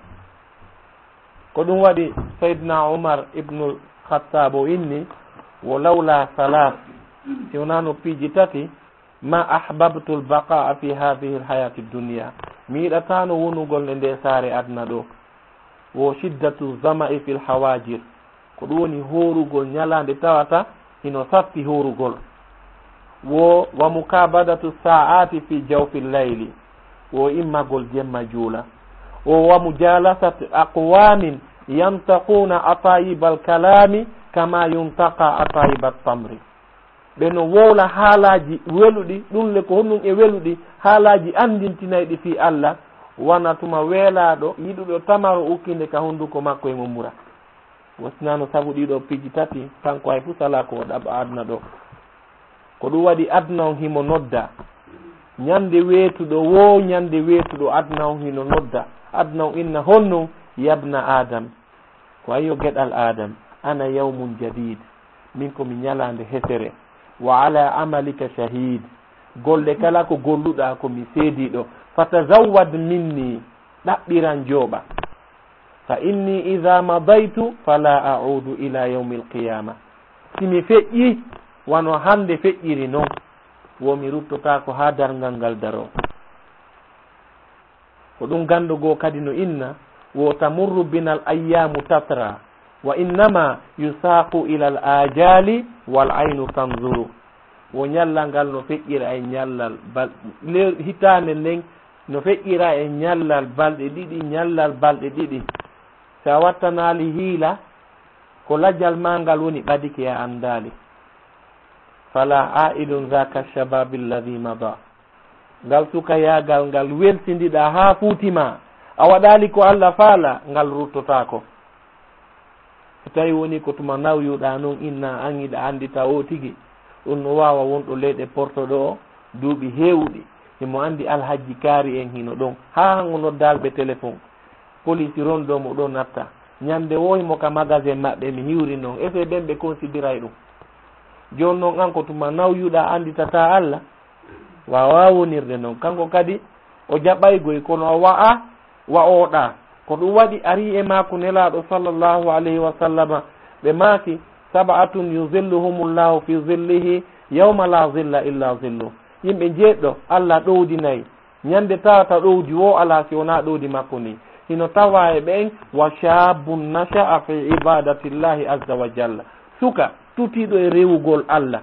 Ko ɗum waɗi Sayyidina Umar ibnul Khattab o inni, wo lawla salas, si wonaa no piiji tati, ma ahbabtu al-baqa'a fi hadhihi al-hayati ad-dunya. Mi yiɗataano wonugol e nde saare aduna ɗo. Wo shiddatu zama'i fil hawajir. Ko ɗum woni hoorugol ñalaande tawata hino satti hoorugol. Wo wa mukabadatu sa'ati fi jawfi layli. Wo immagol jemma juula. Wo wa mujalasat aqwamin yantaquna atayibal kalami kama yuntaqa atayibat tamri. Ɓe no wowla haalaaji weluɗi, ɗum le ko honɗum e weluɗi, haalaaji anndintinayɗi fii Allah, wona tuma weelaaɗo, yiɗuɗo tamaro ukkinde ka hunnduko makko e mo mura. Wosnaano sabu ɗiɗo piiji tati, kanko hay fuu salaa ko o ɗaɓa aduna ɗo. Ko ɗum waɗi aduna on himo nodda. Ñande weetuɗo, wo ñande weetuɗo aduna on hino nodda. Aduna on inna honno, yabna Adam. Ko ayyo geɗal Adam, ana yawmun jadid. Min ko mi ñalaande hesere. Wa ala amalika shahid. Golle kala ko golluɗaa ko mi seediiɗo. Fatazawwad minni, ɗaɓɓiran jooɓa. Fa inni idha madaytu fala a'udu ila yawmil qiyama. Si mi feƴƴi, wano hande feƴƴiri non, wo mi ruttotaako haa darngal ngal daro. Ko ɗum ganndo goo kadi no inna, wo tamurru binal ayyamu tatra, wa innama yusaqu ilal ajali wal aynu tanzuru. Wo ñallal ngal no feƴƴira e ñallal bal-, le-, hitaande nden no feƴƴira e ñallal balɗe ɗiɗi, ñallal balɗe ɗiɗi. Si a wattanaali hiila, ko lajal maa ngal woni ɓadike a anndaali. Fala aidun zaka shababi alladhi mada. Ngal sukayaagal ngal welsindiɗaa haa fuuti ma, a waɗaali ko Alla faala, ngal ruttotaako. So tawi woni ko tuma nawyuɗaa non inna an hiɗa anndita o tigi, ɗum no waawa wonɗo leyɗe porto ɗo duuɓi heewuɗi, himo anndi alhajji kaari en hino ɗon, haa hango noddaalɓe telefon, poliisi ronɗo mo ɗo natta. Ñande wo himo ka magasin maɓɓe mi hiwri non, ese ɓen ɓe consideray ɗum. Jooni non an ko tuma nawyuɗaa annditataa Alla? Waawaa wonirde non. Kanko kadi o jaɓaygoy, kono o wa'a, wa'oɗaa. Ko ɗum waɗi arii e maaku Nelaaɗo sallallahu alayhi wa sallama, ɓe maaki, sab'atun yuzilluhumullahu fi zillihi yawma la zilla illa zillu. Yimɓe njeeɗɗo, Alla ɗowdinay. Ñande tawata ɗowdi wo alaa si wonaa ɗowdi makko ni. Hino tawaa e ɓen, wa shaabun nasha'a fi ibadatillahi azza wa jalla. Suka tutiiɗo e rewugol Alla.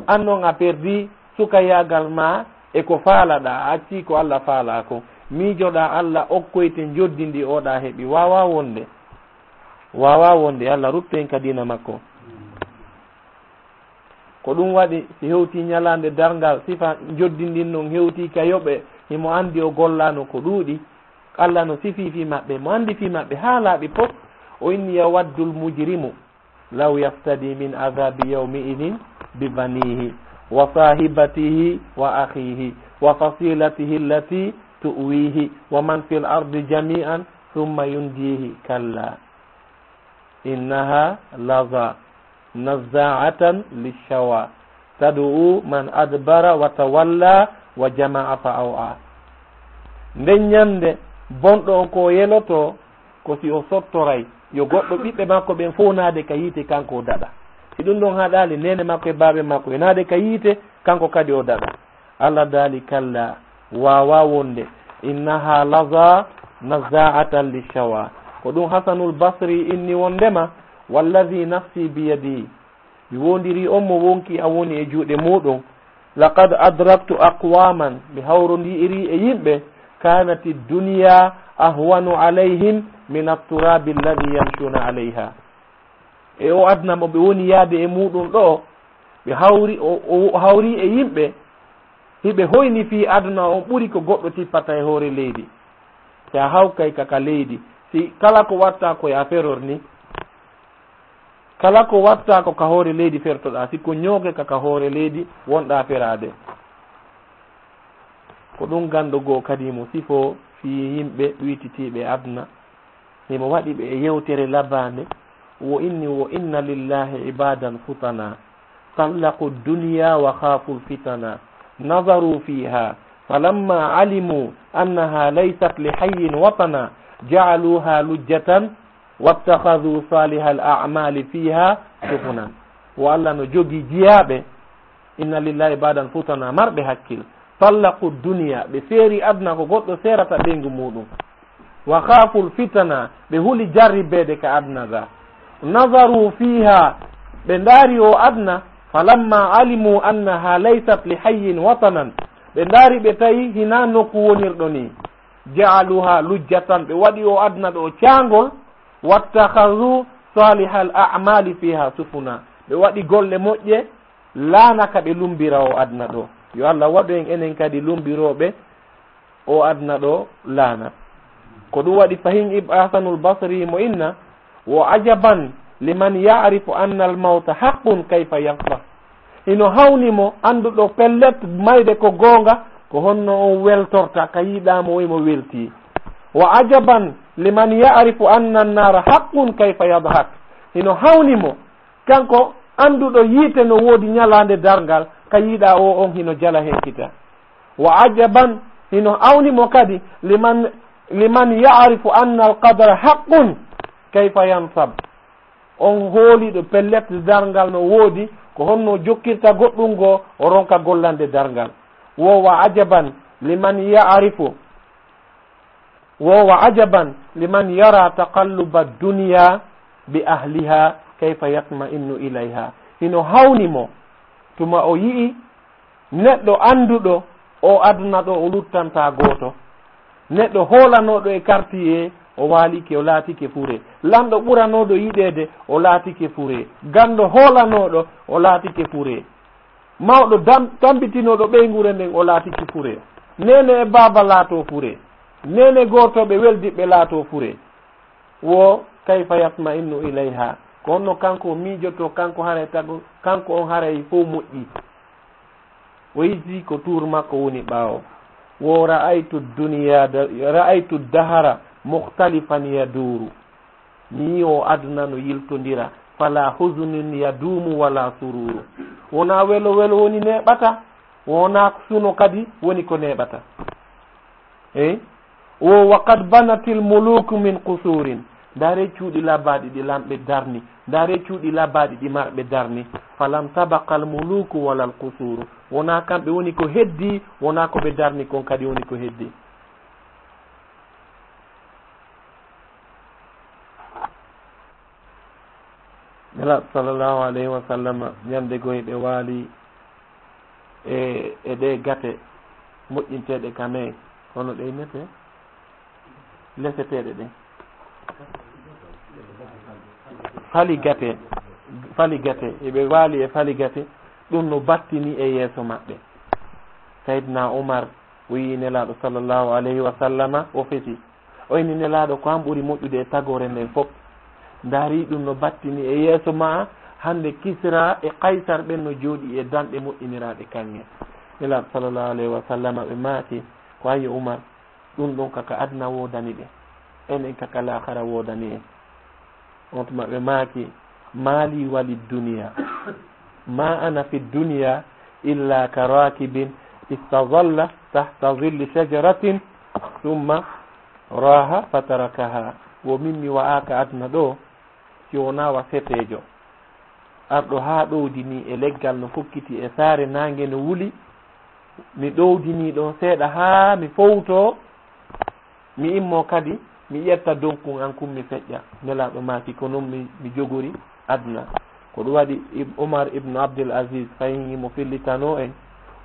An non a perdi sukayaagal maa e ko faalaɗaa, a accii ko Alla faalaa kon. Miijoɗaa Alla okkoyte njoddi ndi oɗa heɓi. Waawaa wonde. Waawaa wonde. Alla ruttu en ka diina makko. Ko ɗum waɗi, si hewtii ñalaande darngal, sifa njoddi ndin non hewtii ka yoɓe, himo anndi o gollaano ko ɗuuɗi. Alla no sifii fii maɓɓe, mo anndi fii maɓɓe haa laaɓi pop. O inni, yawaddul mujrimu law yaftadi min adhabi yawmi idhin bi banihi wa sahibatihi wa akhihi wa fasilatihi allati tu'wihi wa man fil ardi jami'an thumma yunjihi. Kalla. Innaha laza nazza'atan lishawa tad'u man adbara wa tawalla wa jama'a fa aw'a. Nden ñande bonɗo on ko yeloto ko si o sottoray yo goɗɗo ɓiɓɓe makko ɓen fow naade ka yiite kanko o daɗa. Si ɗum ɗon haɗaali neene makko e baaɓe makko e naade ka yiite kanko kadi o daɗa. Alla daali, kalla, waawaa wonde, innaha laza nazza'atan lishawa. Ko ɗum Hasanul Basri inni wondema, "Wallazi nafsi biyadi." Mi wondiri on mo wonki a woni e juuɗe muɗum. "Laqad adraktu aqwaman," mi hawrondi'iri e yimɓe, "kanati dunya ahwanu alayhim min at-turabi alladhi yamshuna alayha." E o aduna mo ɓe woni yaade e muɗum ɗo, ɓe hawri, o, o hawri e yimɓe, hiɓe hoyni fii aduna on ɓuri ko goɗɗo tippata e hoore leydi. Si a hawkay ka, ka leydi, si kala ko watta ko ya feror ni, kala ko watta ko ka hoore leydi fertoɗaa, si ko ñooge ka, ka hoore leydi wonɗaa feraade. Ko ɗum ganndo goo kadi mo sifo fii yimɓe ɗuytitiiɓe aduna. Himo waɗi ɓe e yewtere labaande, wo inni, wo inna lillahi ibadan futana, tallaqu dunya wa khafu lfitana, nazaru fiha, falamma alimu annaha laysat li hayyin watana, ja'aluha lujjatan, wattakhadhu salihal a'mali fiha sufunan. Wo Allah no jogi jiyaaɓe, inna lillahi ibadan futana, marɓe hakkil, tallaqu dunya, ɓe seeri aduna ko goɗɗo seerata ɓeyngu muɗum. Wa khaful fitana, ɓe huli jarribeede ka aduna ga. Nazaru fiha, ɓe ndaari o aduna, falamma alimu annaha laysat li hayyin watanan, ɓe ndaari ɓe tawi hina nokku wonirɗo ni. Ja'aluha lujjatan, ɓe waɗi o aduna ɗo caangol, wattakhadhu salihal a'mali fiha sufuna, ɓe waɗi golle moƴƴe laana ka ɓe lumbira o aduna ɗo. Yo Allah waɗu en enen kadi lumbirooɓe o aduna ɗo laana. Ko ɗum waɗi fahin Ib-, Hasanul Basri mo inna, "Wo ajaban liman ya'rifu anna al-mawta haqqun kayfa yasbah." Hino hawni mo annduɗo pellet mayde ko goonga, ko honno on weltorta ka yiɗaa mo, o welti. "Wa ajaban liman ya'rifu anna an-nara haqqun kayfa yadhak." Hino hawni mo kanko annduɗo yiite no woodi ñalaande darngal, ka yiɗaa o on hino jala henkita. Wa ajaban, hino hawni mo kadi, liman, liman ya'rifu anna al-qadara haqqun, kayfa yansab. On hooliɗo pellet darngal no woodi, ko honno jokkirta goɗɗum goo, o ronka gollande darngal. Wo wa ajaban liman ya'rifu Wo wa ajaban liman yara taqalluba dunya bi ahliha kayfa yatma'innu ilayha. Hino hawni mo tuma o yi'i neɗɗo annduɗo o aduna ɗo o luttanta gooto. Neɗɗo hoolanooɗo e quartier o waalike, o laatike fure. Lanɗo ɓuranooɗo yiɗeede o laatike fure. Ganndo hoolanooɗo o laatike fure. Mawɗo dam-, tambitinooɗo ɓeynguure nden, o laatike fure. Neene e baaba laatoo fure. Neene gootooɓe weldiɓɓe laatoo fure. Wo kayfa yatma'innu ilayha. Ko honno kanko o miijotoo, kanko haray tago, kanko on haray fow moƴƴi. O yiɗi ko tuur makko woni ɓaawo. Wo ra'aytu dunya da-, ra'aytu dahara mukhtalifan yaduuru. Mi yi'i o aduna no yiltondira, fala huzunin yaduumu wala sururu. Wonaa welo welo woni neeɓata, wonaa suno kadi woni ko neeɓata. Eey, wo wa qad banatil muluku min qusurin. Ndaaree cuuɗi labaaɗi ɗi lamɓe darni, ndaaree cuuɗi labaaɗi ɗi marɓe darni. Falam tabaqal muluku walal qusuru. Wonaa kamɓe woni ko heddi, wonaa ko ɓe darni kon kadi woni ko heddi. Nela sallallahu alayhi wa sallama, ñande goy ɓe waali e, e ɗe gate moƴƴinteeɗe ka mey, hono ɗe innete? Leseteeɗe ɗen. Fali gate, fali gate, eɓe waali e fali gate, ɗum no battini e yeeso maɓɓe. Sayyidina Umar o yi'i Nelaaɗo sallallahu alayhi wa sallama, o fesi. O inni Nelaaɗo, "Ko an ɓuri moƴƴude e tagoore nden fof. Ndaari ɗum no battini e yeeso maa, hannde Kisra e Kaysar ɓen no jooɗii e danɗe moƴƴiniraaɗe kaŋŋe." Nelaaɗo sallallahu alayhi wa sallama ɓe maaki, "Ko ayyo Umar, ɗum ɗon kaka aduna woodani ɓe, enen kaka laakara woodani en." On tuma ɓe maaki, "Ma li wa lid dunya, ma ana fi dunya illa ka rakibin istazalla tahta zilli shajaratin thumma raha fatarakaha." Wo min mi wa'aaka aduna ɗo, si wonaa wa seteejo. Arɗo haa ɗowdi ni e leggal no fokkiti e saare naange no wuli, mi ɗowdinii ɗon seeɗa haa mi fowtoo, mi immoo kadi, mi ƴetta donkun an kun mi feƴƴa. Nelaaɗo maaki, ko non mi, mi jogori aduna. Ko ɗum waɗi Ib-, Umar ibnu Abdul Aziz, fahin himo fillitano en,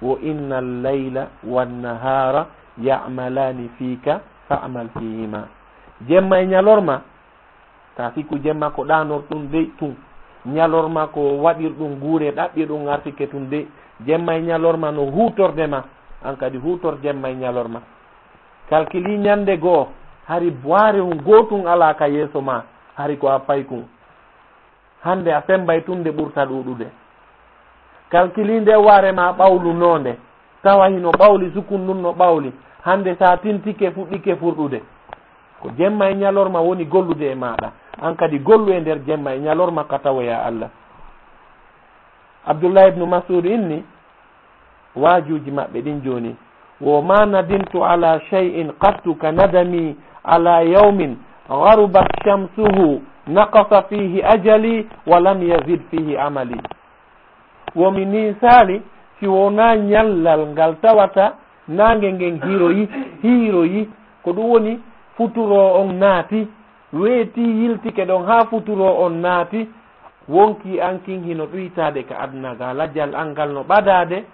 wo inna layla wan nahara ya'malani fika fa'mal fihima. Jemma e ñalorma, ta sikku jemma ko ɗanorɗun dey tun. Ñalorma ko waɗirɗun guure, ɗaɓɓirɗun arsike tun dey. Jemma e ñalorma no huutorde ma, an kadi huutor jemma e ñalorma. Kalkili ñande goo, hari waare hun gootun alaa ka yeeso ma, hari ko a paykun. Hande a sembay tun nde ɓurta ɗuuɗude. Kalkili nde waare ma ɓawlunoonde, tawa hino ɓawli, sukun ndun no ɓawli. Hande sa tintike fuɗɗike furɗude. Ko jemma e ñalorma woni gollude e maaɗa. An kadi gollu e nder jemma e ñalorma ka tawoya Allah. Abdullah ibnu Mas'ud inni, waajuuji maɓɓe ɗin jooni. Wo ma nadimtu ala shay'in qattu ka nadami ala yawmin gharubat shamsuhu naqasa fihi ajali wa lam yazid fihi amali. Wo mi ninsaali si wonaa ñallal ngal tawata naange ngen hiroyi, hiroyi, ko ɗum woni futuro on naati, weeti yiltike ɗon haa futuro on naati, wonkii an kin hino ɗuytaade ka aduna ga, lajjal an ngal no ɓadaade,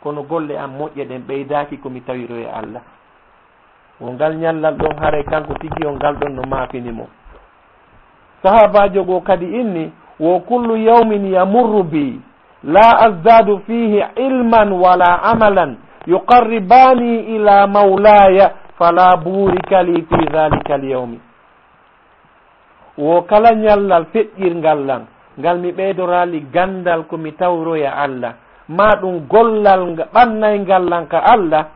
kono golle an moƴƴe ɗen ɓeydaaki ko mi tawiroya Allah. Wo ngal ñallal ɗon haray kanko tigi on ngal ɗon no maafini mo. Sahaabaajo goo kadi inni, wo kullu yawmin yamurru bi, la azdadu fihi ilman wala amalan, yuqarribani ila mawlaya, fala burika li fi dhalika al yawmi. Wo kala ñallal feƴƴirngal lan, ngal mi ɓeydoraali ganndal ko mi tawroya Allah, maa ɗum gollal nga-, ɓannayngal lan ka Allah,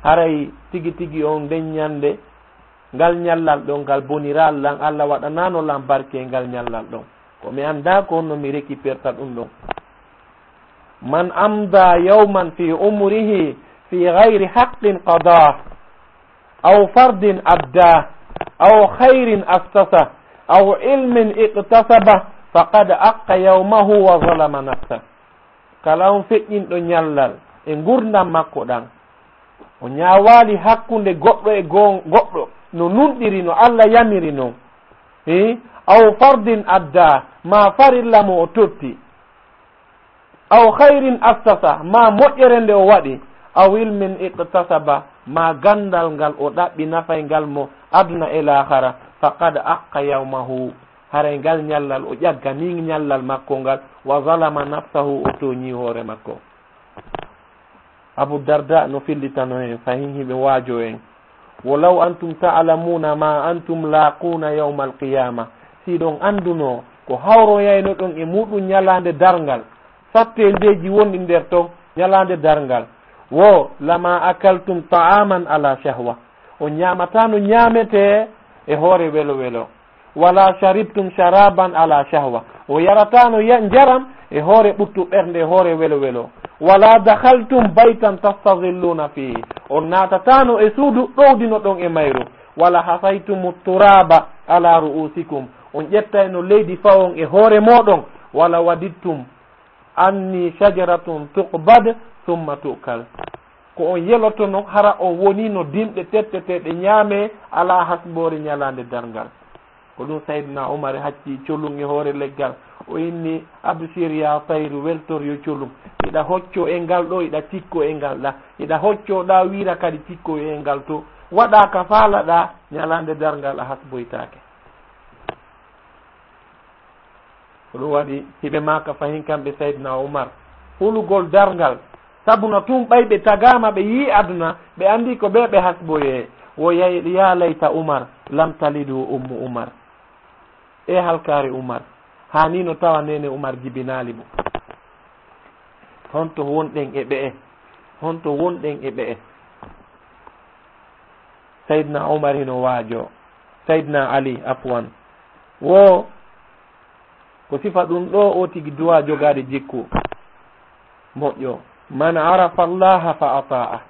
haray tigi tigi on nden ñannde, ngal ñallal ɗon, ngal boniraal lan, Allah waɗanaano lan barke e ngal ñallal ɗon. Ko mi anndaa ko honno mi récupérta ɗum ɗon. Man amda yawman fi umrihi fi ghayri haqqin qadah, aw fardin addah, aw khayrin assasah, aw ilmin iqtasabah, faqad aqqa yawmahu wa zalama nafsah. Kala on feƴƴinɗo ñallal e ngurndan makko ɗan, o ñaawaali hakkunde goɗɗo e goo-, goɗɗo, no nunɗiri, no Allah yamiri non. Hii, aw fardin addah, ma farilla mo o totti. Aw khayrin assasah, ma moƴƴere nde o waɗi. Aw ilmin iqtasabah, ma ganndal ngal o ɗaɓɓi nafayngal mo aduna e laakhara. Faqad aqqa yawmahu, haray ngal ñallal o ƴagganii ñallal makko ngal. Wa zalama nafsahu, o tooñii hoore makko. Abu Darda no fillitano en, fahin hiɓe waajo en. Walaw antum ta'lamuna ma antum laquna yawmal qiyama. Si ɗon anduno ko hawroyaynoɗon e muɗum ñalaande darngal, satteedeeji wonɗi nder ton ñalaande darngal, wo lama akaltum ta'aman ala shahwa. On ñaamatano ñaametee e hoore welo welo. Wala sharibtum sharaban ala shahwa. O yarataano ya-, njaram e hoore ɓuttu ɓernde, e hoore welo welo. Wala dakhaltum baytan tastazilluna fihi. On naatatano e suudu ɗowdinoɗon e mayru. Wala hasaytumu turaba ala ru'usikum. On ƴettayno leydi fawon e hoore moɗon. Wala wadittum anni shajaratun tuqbad thumma tu'kal. Ko on yelotono hara on wonino dimɗe tetteteeɗe ñaame alaa hasboore ñalaande darngal. Ko ɗum Sayyidina Umar hacci colum e hoore leggal. O inni, "Abshir ya tayru, weltor yo colum. Iɗa hocco e ngal ɗo, iɗa cikko e ngal ɗa. Iɗa hocco ɗa, wiira kadi cikko e ngal to. Waɗa ka faalaɗa, ñalaande darngal a hasboytaake." Ko ɗum waɗi hiɓe maaka fahin kamɓe Sayyidina Umar, hulugol darngal. Sabu no tun ɓay ɓe tagaama, ɓe yi'i aduna, ɓe anndi ko ɓe ɓe hasboyee. Wo yay-, ya layta Umar lam talidu ummu Umar. E halkaare Umar, haa ni no tawa neene Umar jibinaali mo. Honto wonɗen e ɓe'e? Honto wonɗen e ɓe'e? Sayyidina Umar hino waajo. Sayyidina Ali, afwan. Wo ko sifa ɗum ɗo o tigi duwa jogaade jikku moƴƴo. Man arafa Allaha fa ata'a.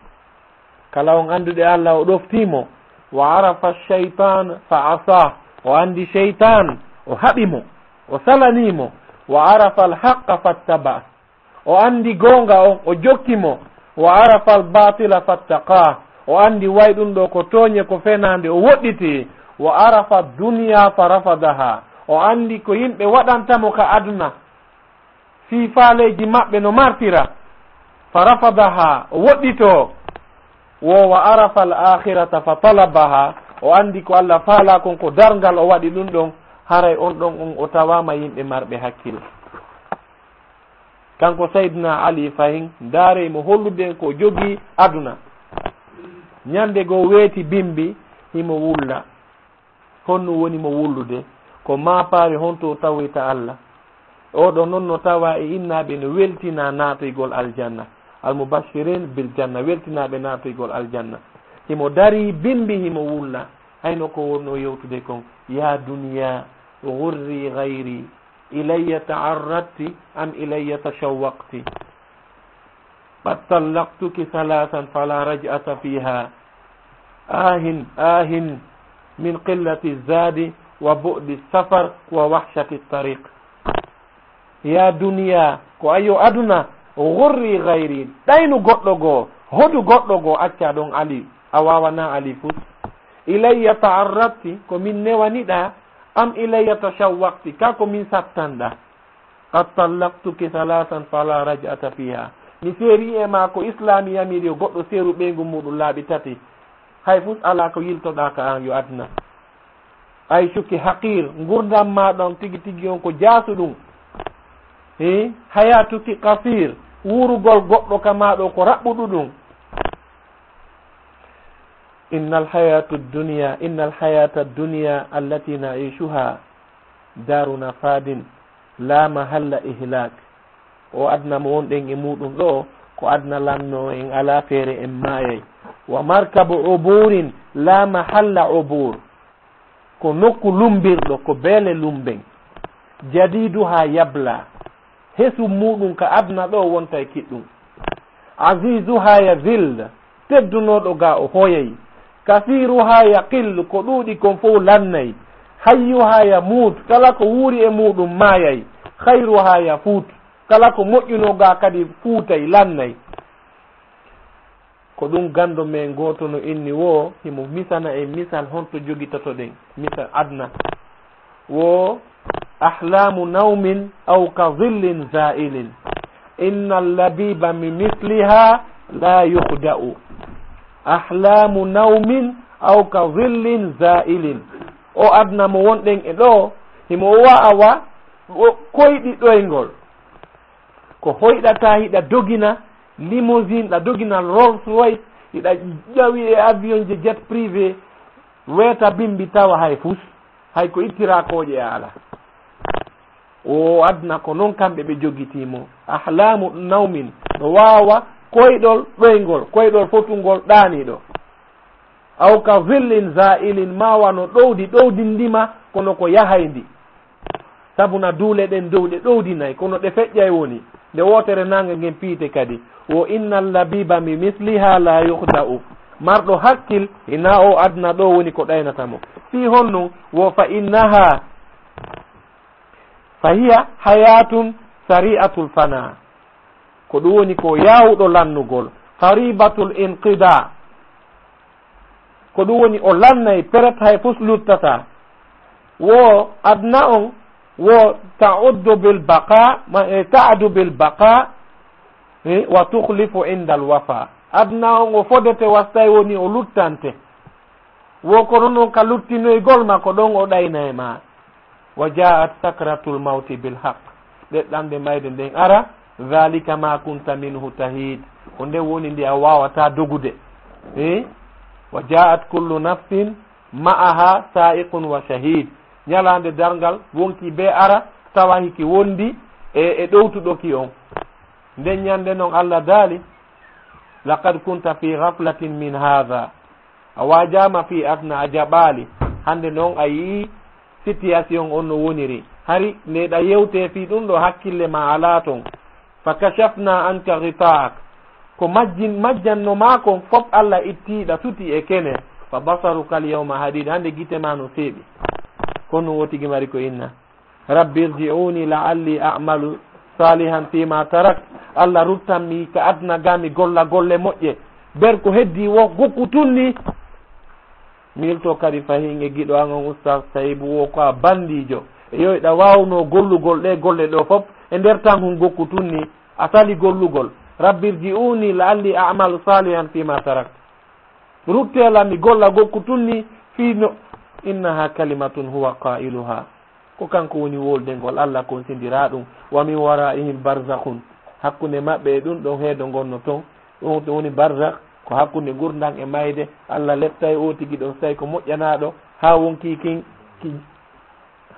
Kala on annduɗo Allah, o ɗoftii mo. Wa arafa shaytan fa asa. O anndi shaytan, o haɓi mo, o salanii mo. Wa arafa al-haqqa fattaba. O anndi goonga on, o jokki mo. Wa arafa al-batila fattaqa. O anndi way ɗum ɗo ko tooñe, ko fenaande, o woɗɗiti. Wa arafa dunya fa rafadaha. O anndi ko yimɓe waɗanta mo ka aduna. Fii faaleeji maɓɓe no martira. Fa rafadaha. O woɗɗito. Wo wa arafa al akhirata fa talabaha. O anndi ko Allah faalaa kon ko darngal o waɗi ɗum ɗon. Haray on ɗon on o tawaama yimɓe marɓe hakkil. Kanko Sayyidina Ali fahin, ndaarey mo hollude en ko jogii aduna. Ñande goo weeti bimbi, himo wulla. Honno woni mo wullude? Ko maapaari honto o tawoyta Allah? Oɗo non no tawa e innaaɓe no weltina naatoygol aljanna. Al-mubashirin bil janna, weltinaaɓe naatoygol aljanna. Himo darii bimbi, himo wulla. Hayno ko wonno yewtude kon, ya duniya, ghurri ghayri. إلي تعرضت أم إلي تشوقت؟ قد طلقتك ثلاثا فلا رجعة فيها. آه، آه، من قلة الزاد وبعد السفر ووحشة الطريق. Ya duniya, ko ayo aduna, ghurri ghayri, ɗaynu goɗɗo goo, hodu goɗɗo goo, acca ɗon Ali, a waawanaa Ali fus. Ilayya ta'arradti, ko min newaniɗaa, am ilayya tashawwaqti, ka ko min sattanɗaa. Qad tallaqtuki thalathan fala raj'ata fiha. Mi seeri e ma ko Islaami yamiri yo goɗɗo seeru ɓeyngu muɗum laaɓi tati. Hay fus alaa ko yiltoɗaa ka an yo aduna. Ayshuki haqir, ngurdam ma ɗon tigi tigi on ko jaasuɗum. He, hayatuki qasir, wuurugol goɗɗo ka ma ɗo ko raɓɓuɗuɗum. Innal hayatu dunya, innal hayata dunya allati na'ishuha daruna fadin la mahalla ihlak. O aduna mo wonɗen e muɗum ɗo, ko aduna lanno en alaa feere en maayay. Wa markabu uburin la mahalla ubur. Ko nokku lumbirɗo, ko beele lumben. Jadiduha yabla. Hesu muɗum ka aduna ɗo wontay kiɗɗum. Azizuha yazil, teddunooɗo ga o hoyay. Kasiruha yaqil, ko ɗuuɗi kon fow lannay. Hayyuha yamut, kala ko wuuri e muɗum maayay. Khayruha yafut, kala ko moƴƴunoo ga kadi fuutay, lannay. Ko ɗum ganndo men gooto no inni woo, himo misana en misal honto jogitotoɗen misal aduna. Wo ahlamu nawmin aw ka zillin zailin. Inna labiba mi misliha la yuhda'u. Ahlamu nawmin aw ka zillin zailin. O aduna mo wonɗen e ɗo, himo waawa wo koyɗi ɗoyngol. Ko hoyɗata hiɗa dogina limousine, ɗa dogina Rolls Royce, hiɗa ƴawi e avion je jet privé, weeta bimbi tawa hay fus, hay ko ittira kooƴe a ala. O aduna ko non kamɓe ɓe jogiti mo. Ahlamu nawmin, no waawa koyɗol ɗoyngol, koyɗol fotungol ɗaaniɗo. Aw ka zillin zailin, ma wano ɗowdi ɗowdindima, kono ko yahayndi. Sabu na duule ɗen dow ɗe ɗowdinay, kono ɗe feƴƴay woni. Nde wootere naange ngen piite kadi. Wo innal labiba mi misliha la yuhda'u. Marɗo hakkil, hina o aduna ɗo woni ko ɗaynata mo. Fii honno? Wo fa innaha, fa hiya hayatun sari'atul fana. Ko ɗum woni ko yaawuɗo lannugol. Qaribatul inqida. Ko ɗum woni o lannay peret hay fus luttata. Wo aduna on, wo ta'uddu bil baqa, ma, e, ta'adu bil baqa, e, wa tukhlifu indal wafa. Aduna on o fodete wastay woni o luttante. Wo kono non ka luttinoygol ma ko ɗon o ɗayna e ma. Wa ja'at sakratul mawti bil haqq. Ɗeɗɗande mayde nden ara, dhalika ma kunta minhu tahid. Ko nde woni nde a wawata dogude. Eh? Wa ja'at kullu nafsin ma'aha sa'iqun wa shahid. Ñalaande darngal wonki be ara, tawa hiki wondi e, e ɗowtuɗo ki on. Nden ñande non Allah daali, laqad kunta fi ghaflatin min hadha. A waajaama fii aduna, a jaɓaali. Hannde noon a yi'ii situation on no woniri. Hari nde ɗa yewtee fii ɗum ɗo hakkille ma alaa toon. Fa kashafna anka ghita'ak. Ko majjin-, majjanno maa kon fof Allah ittii ɗa tuti e kene. Fa basaruka al yawma hadid. Hannde gite ma no seeɓi. Kono woo tigi mari ko inna. Rabbi irji'uni la'alli a'malu salihan fima tarak. Allah ruttan mi ka aduna ga mi golla golle moƴƴe. Ber ko heddi wo gokku tunni. Miilto kadi fahin e giɗo an on Ustaz Sayibu wo ko a bandiijo. E yo iɗa waawnoo gollugol ɗee golle ɗoo fof e nder tan hun gokku tun ni a sali gollugol. Rabbirji uuni la'alli a'malu salihan fima tarakt. Ruttee lan mi golla gokku tun ni fii no, innaha kalimatun huwa qailuha. Ko kanko woni wolde ngol Allah konsindiraa ɗum. Wa min waraihim barzakhun. Hakkunde maɓɓe e ɗum ɗon heedo ngonno ton. Ɗum ɗum woni barzakh, ko hakkunde ngurndan e mayde. Allah leptay o tigi ɗon, so tawi ko moƴƴanaaɗo, haa wonkii kin, ki,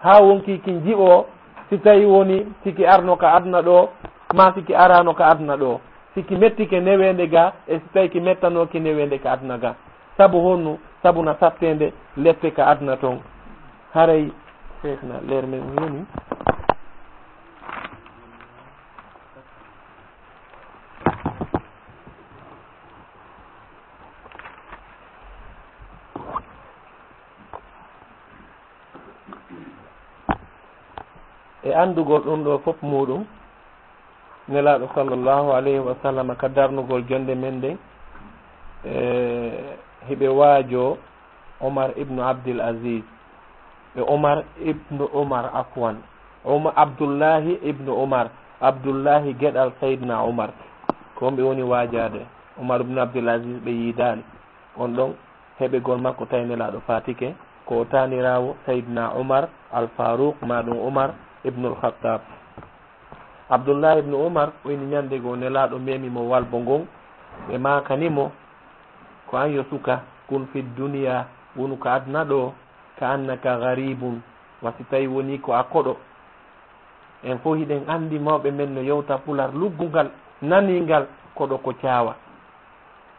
haa wonkii kin jiɓoo, si tawi woni si ki arno ka aduna ɗoo, maa si ki araano ka aduna ɗoo. Si ki mettike neweende ga, e si tawi ki mettanooki neweende ka aduna ga. Sabu honno? Sabu na satteende lepte ka aduna ton. Haray, Cheikhna, leer men woni. E anndugol ɗum ɗoo fof muuɗum, Nelaaɗo sallallahu alayhi wa sallam ka darnugol jonnde men nden, e, hiɓe waajoo Omar ibnu Abdul Aziz, e Omar ibnu Omar, afwan, Omar, Abdullahi ibnu Omar, Abdullahi geɗal Sayyidina Omar, ko on ɓe woni waajaade. Omar ibnu Abdul Aziz ɓe yiidaali. On ɗon heɓegol makko tawi Nelaaɗo faatike, ko o taaniraawo Sayyidina Omar Al Faruq, maa ɗum Omar ibnul Khattab. Abdullah ibnu Omar o inni ñande goo Nelaaɗo memi mo walbo ngon, ɓe maakani mo, ko an yo suka, kun fi duniya, wonu ka aduna ɗoo, ka annaka gharibun, wa si tawi woni ko a koɗo. En fof hiɗen anndi mawɓe men no yewta pular luggungal, naniingal, koɗo ko caawa.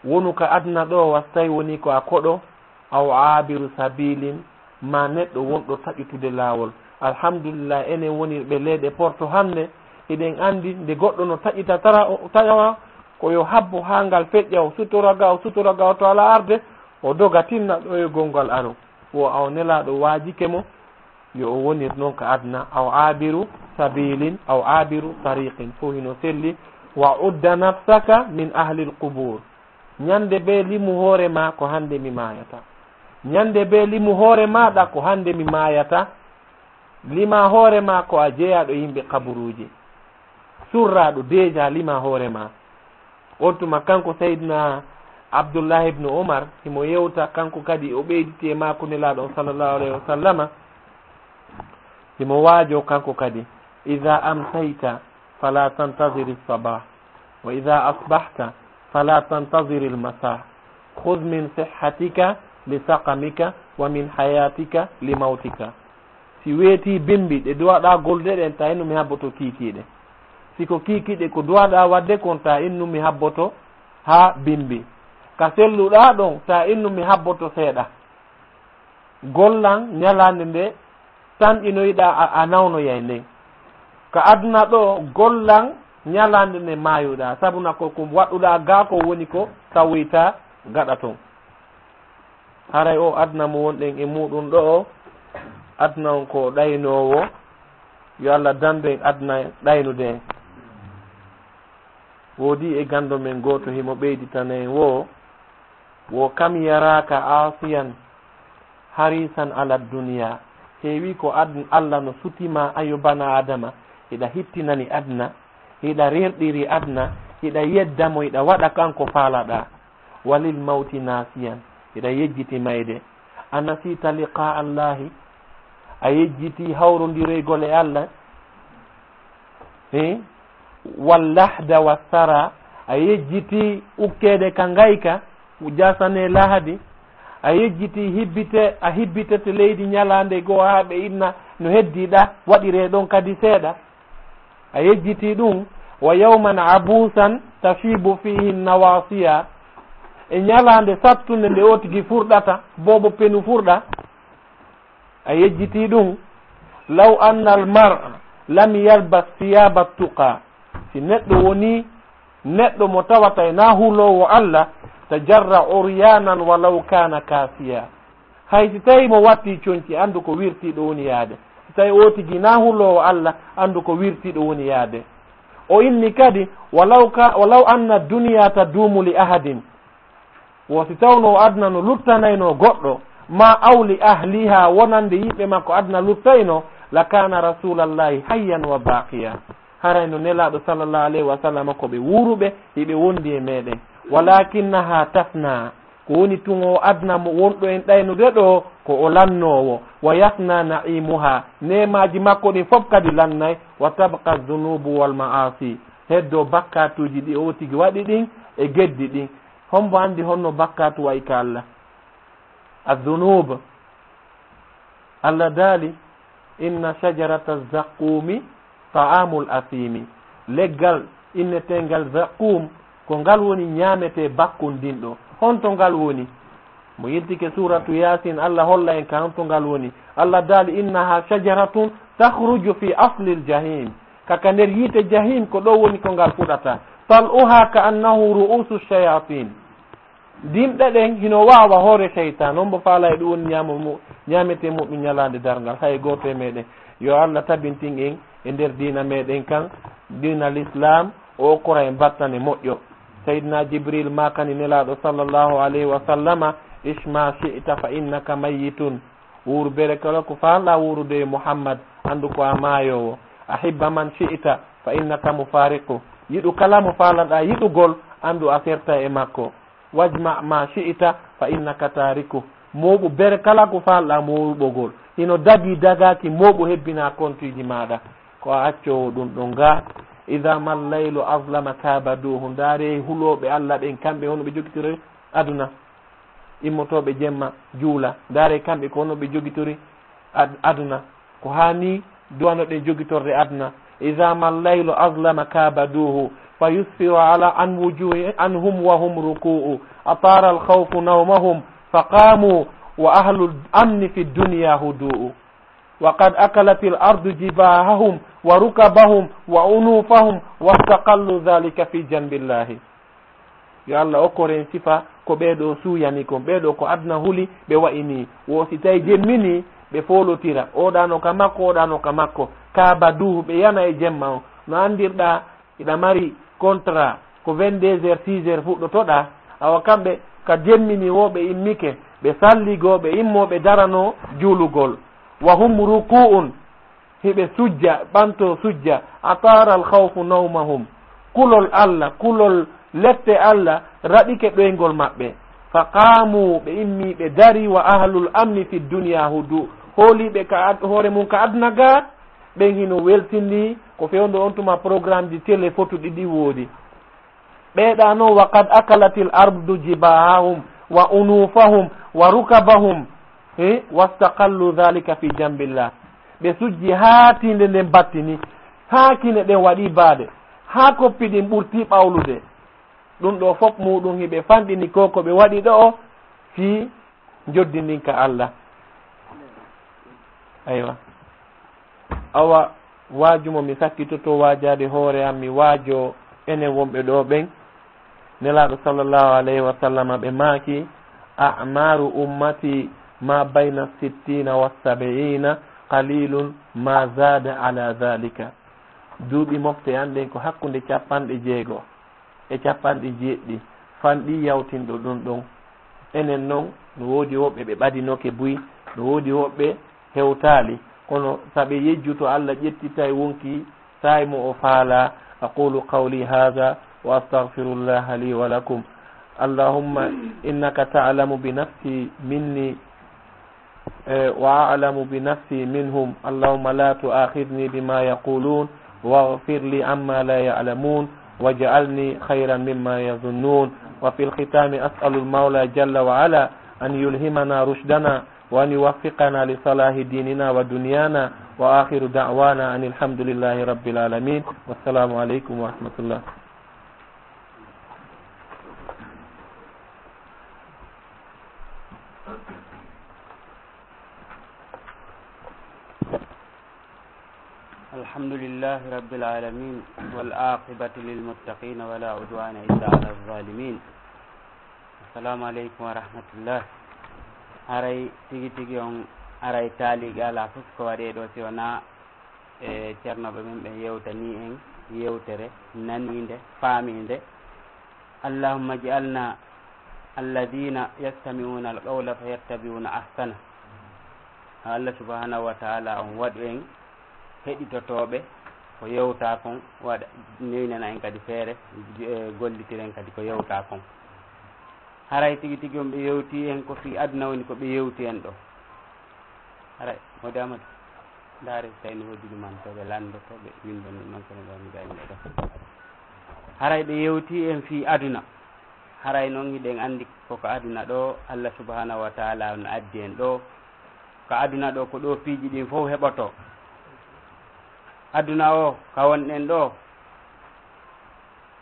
Wonu ka aduna ɗoo, wa si tawi woni ko a koɗo, aw aabiru sabilin, maa neɗɗo wonɗo taƴutude laawol. Alhamdulillah, enen wonirɓe leyɗe Porto hannde, hiɗen anndi nde goɗɗo no taƴita tara-, tawa, ko yo habbo haa ngal feƴƴa, o sutora ga, o sutora ga, o to alaa arde, o doga tinna ɗoyogol ngal aro. Wo aw Nelaaɗo waajike mo, yo o wonir noon ka aduna, aw aabiru sabilin, aw aabiru tariqin, fof hino selli. Wa udda nafsaka min ahlil qubur. Ñande bee limu hoore maa ko hannde mi maayata. Ñande bee limu hoore maaɗa ko hannde mi maayata. Lima hoore maa ko a jeyaaɗo yimɓe kaburuuji. Surraaɗo déjà lima hoore maa. On tuma kanko Sayyidina Abdullah ibn Umar, himo yewta kanko kadi, o ɓeyditi e maako Nelaaɗo on sallallahu alayhi wa sallama, himo waajoo kanko kadi, "Idha amsayta fala tantaziri sabah, wa idha asbahta fala tantaziri al-masa. Khudh min sihhatika li saqamika wa min hayatika li mawtika." Si weetii bimbi, ɗe duwaɗaa golde ɗen, ta innu mi habboto kiikiiɗe. Si ko kiikiiɗe ko duwaɗaa waɗde kon, ta innu mi habboto haa bimbi. Ka selluɗaa ɗon, ta innu mi habboto seeɗa. Gollan ñalaande nde tanƴinoyɗaa a, a nawnoyay nden. Ka aduna ɗoo, gollan ñalaande nde maayuɗaa. Sabu na ko, ko waɗuɗaa gaa ko woni ko tawoyta gaɗa ton. Haray o aduna mo wonɗen e muuɗum ɗoo, aduna on ko ɗaynoowo, yo Allah dandu en aduna ɗaynude en. Woodi e ganndo men gooto himo ɓeyditana en wo, wo kam yaraka asiyan harisan ala duniya. Heewi ko adun-, Allah no sutima ayo bana Adama, hiɗa hittinani aduna, hiɗa rerɗiri aduna, hiɗa yedda mo, hiɗa waɗa kanko faalaɗaa. Walil mawti nasiyan, hiɗa yejjiti mayde. A nasita liqa Allahi, a yejjiti hawrondiroygol e Allah. He? Wal lahda was sara, a yejjiti ukkeede ka ngayka, jasane lahadi. A yejjiti hibbite, a hibbitete leydi ñalaande goo haa ɓe inna no heddiɗa, waɗiree ɗon kadi seeɗa. A yejjiti ɗum, wa yawman abusan tashibu fihi nawasiya. E ñalaande sattunde nde o tigi furɗata, boobo penu furɗa. A yejjiti ɗum, law anna al mar'a lam yalbas thiyaba tuqa. Si neɗɗo woni neɗɗo mo tawata e na huloowo Allah, tajarra uryanan walaw kana kasiya. Hay si tawi mo watti conci, anndu ko wirtiiɗo woni yaade. Si tawi o tigi na huloowo Allah, anndu ko wirtiiɗo woni yaade. O inni kadi, walaw ka, walaw anna dunya tadumu li ahadin. Wo si tawno aduna no luttanayno goɗɗo, ma aw li ahliha, wonande yimɓe makko aduna luttayno, la kana rasulallahi hayyan wa baqiya. Haray no Nelaaɗo sallallahu alayhi wa sallam ko ɓe wuuruɓe, hiɓe wondi e meɗen. Walakinnaha tafna, ko woni tun o aduna mo wonɗo en ɗaynude ɗo, ko o lannoowo. Wa yafna na'imuha, neemaaji makko ɗin fof kadi lannay. Wa tabqa dhunubu wal ma'asi, heddo bakkatuuji ɗi o tigi waɗi ɗin e geddi ɗin. Hombo andi honno bakkatu wa'i ka Allah? Adh-dhunub. Allah daali, inna shajarata zaqqumi ta'amul asimi. Leggal inneteengal zaqqum, ko ngal woni ñaametee bakkundinɗo. Honto ngal woni? Mo yiltike suuratu Yaasin, Allah holla en ka honto ngal woni. Allah daali, innaha shajaratun takhruju fi aslil jahim. Ka, ka nder yiite jahim, ko ɗo woni ko ngal fuɗata. Tal'uha ka annahu ru'usu shayatin. Dimɗe ɗen hino waawa hoore seytaan. On mbo faala e ɗum woni ñaamo mu-, ñaametee muɗum ñalaande darngal. Hay gooto e meɗen. Yo Allah tabintin en e nder diina meɗen kan, diina l'islam, o okkora en battane moƴƴo. Sayyidina Jibril maakani Nelaaɗo sallallahu alayhi wa sallama, "Ish ma shi'ta fa innaka mayyitun." Wuur bere kala ko faalɗaa wuurude e Muhammad, anndu ko a maayoowo. "Ahibba man shi'ta fa innaka mufariqu." Yiɗu kala mo faalaɗaa yiɗugol, anndu a serta e makko. "Wajma ma shi'ta fa innaka tariku." Mooɓu bere kala ko faalɗaa mooɓogol. Hino dagii dagaaki mooɓu hebbinaa kontuuji maaɗa. Ko a accoowo ɗum ɗon gaa. "Idha mal laylu azlama kabaduhu." Ndaaree hulooɓe Allah ɓen, kamɓe hono ɓe jogitori aduna. Immotooɓe jemma juula. Ndaaree kamɓe ko hono ɓe jogitori ad-, aduna. Ko haa nii duwanoɗen jogitorde aduna. "Idha mal laylu azlama kabaduhu, fa yusfiru ala an wujuhi anhum wa hum ruku'u. Atara al khawfu nawmahum, fa qamu wa ahlul amni fi dunya hudu'u. Wa qad akalatil ardu jibahahum wa rukabahum wa unufahum, wastaqallu dhalika fi janbillahi." Yo Allah okkor en sifa ko ɓee ɗoo suuyani kon. Ɓee ɗoo ko aduna huli, ɓe wa'i nii. Wo si tawi jemminii, ɓe foolotira. Oɗaano ka makko, oɗaano ka makko. Kaaba duu, ɓe yana e jemma on. No anndirɗaa, iɗa mari contrat, ko vingt-deux heures, six heures fuɗɗotoɗaa. Awa kamɓe, ka jemminii wo ɓe immike, ɓe salligoo, ɓe immoo, ɓe daranoo juulugol. Wa hum ruku'un. Hiɓe sujja, ɓanto sujja. Atara al khawfu nawmahum. Kulol Allah, kulol lette Allah raɗike ɗoyngol maɓɓe. Fa qaamu, ɓe immi, ɓe dari, wa ahlul amni fi dunya hudu. Hooliiɓe ka ad-, hoore mum ka aduna gaa, ɓen hino weltindii ko fewndo on tuma programme ji télé fotu ɗiɗi woodi. Ɓeeɗa non, wa qad akalatil ardu jibahahum wa unufahum wa rukabahum, he, wastaqallu dhalika fi jambillah. Ɓe sujji haa tiinde nden battini, haa kine ɗen waɗi baade, haa koppi ɗin ɓurti ɓawlude. Ɗum ɗoo fof muɗum hiɓe fanɗini ko ko ɓe waɗi ɗoo fii njoddi ndin ka Allah. Aywa. Awa, waaju mo mi sakkitoto waajaade hoore am, mi waajoo enen wonɓe ɗoo ɓen. Nelaaɗo sallallahu alayhi wa sallam ɓe maaki, "A'maru ummati ma bayna sittina wa sab'ina, qalilun ma zada ala dhalika." Duuɓi mofte an ɗen ko hakkunde capanɗe jeego e capanɗe jeeɗiɗi, fanɗi yawtinɗo ɗum ɗon. Enen non, no woodi woɓɓe ɓe ɓadinoke buy, no woodi woɓɓe hewtaali. Kono saɓe yejjuto, Allah ƴettitay wonki saay mo o faalaa. أقول قولي هذا وأستغفر الله لي ولكم. اللهم إنك تعلم بنفسي مني وأعلم بنفسي منهم. اللهم لا تؤاخذني بما يقولون واغفر لي عما لا يعلمون واجعلني خيرا مما يظنون. وفي الختام أسأل المولى جل وعلا أن يلهمنا رشدنا وأن يوفقنا لصلاح ديننا ودنيانا. وآخر دعوانا أن الحمد لله رب العالمين. والسلام عليكم ورحمة الله. الحمد لله رب العالمين، والعاقبة للمتقين، ولا عدوان إلا على الظالمين. السلام عليكم ورحمة الله. Haray tigi tigi on aray taaliiɓe alaa fof ko waɗee ɗoo si wonaa e ceernooɓe men ɓen yewtanii en yewtere naniinde, faamiinde. اللهم اجعلنا الذين يستمعون القول فيتبعون أحسنه. Allah subhanahu wa ta'ala on waɗu en heɗitotooɓe ko yewta kon, waɗa newnana en kadi feere, e, gollitiren kadi ko yewta kon. Haray tigi tigi on ɓe yewti en ko fii aduna woni ko ɓe yewti en ɗo. Haray, Modi Amadu, ndaare tawi no woodi ɗum man to ɓe lanndo, to ɓe winndo non, non kono ɗo mi gayni ɗo. Haray ɓe yewti en fii aduna. Haray non hiɗen anndi ko ka aduna ɗo, Allah subhanahu wa ta'ala on addi en ɗo. Ka aduna ɗo ko ɗo piiji ɗin fow heɓoto. Aduna o ka wonɗen ɗo,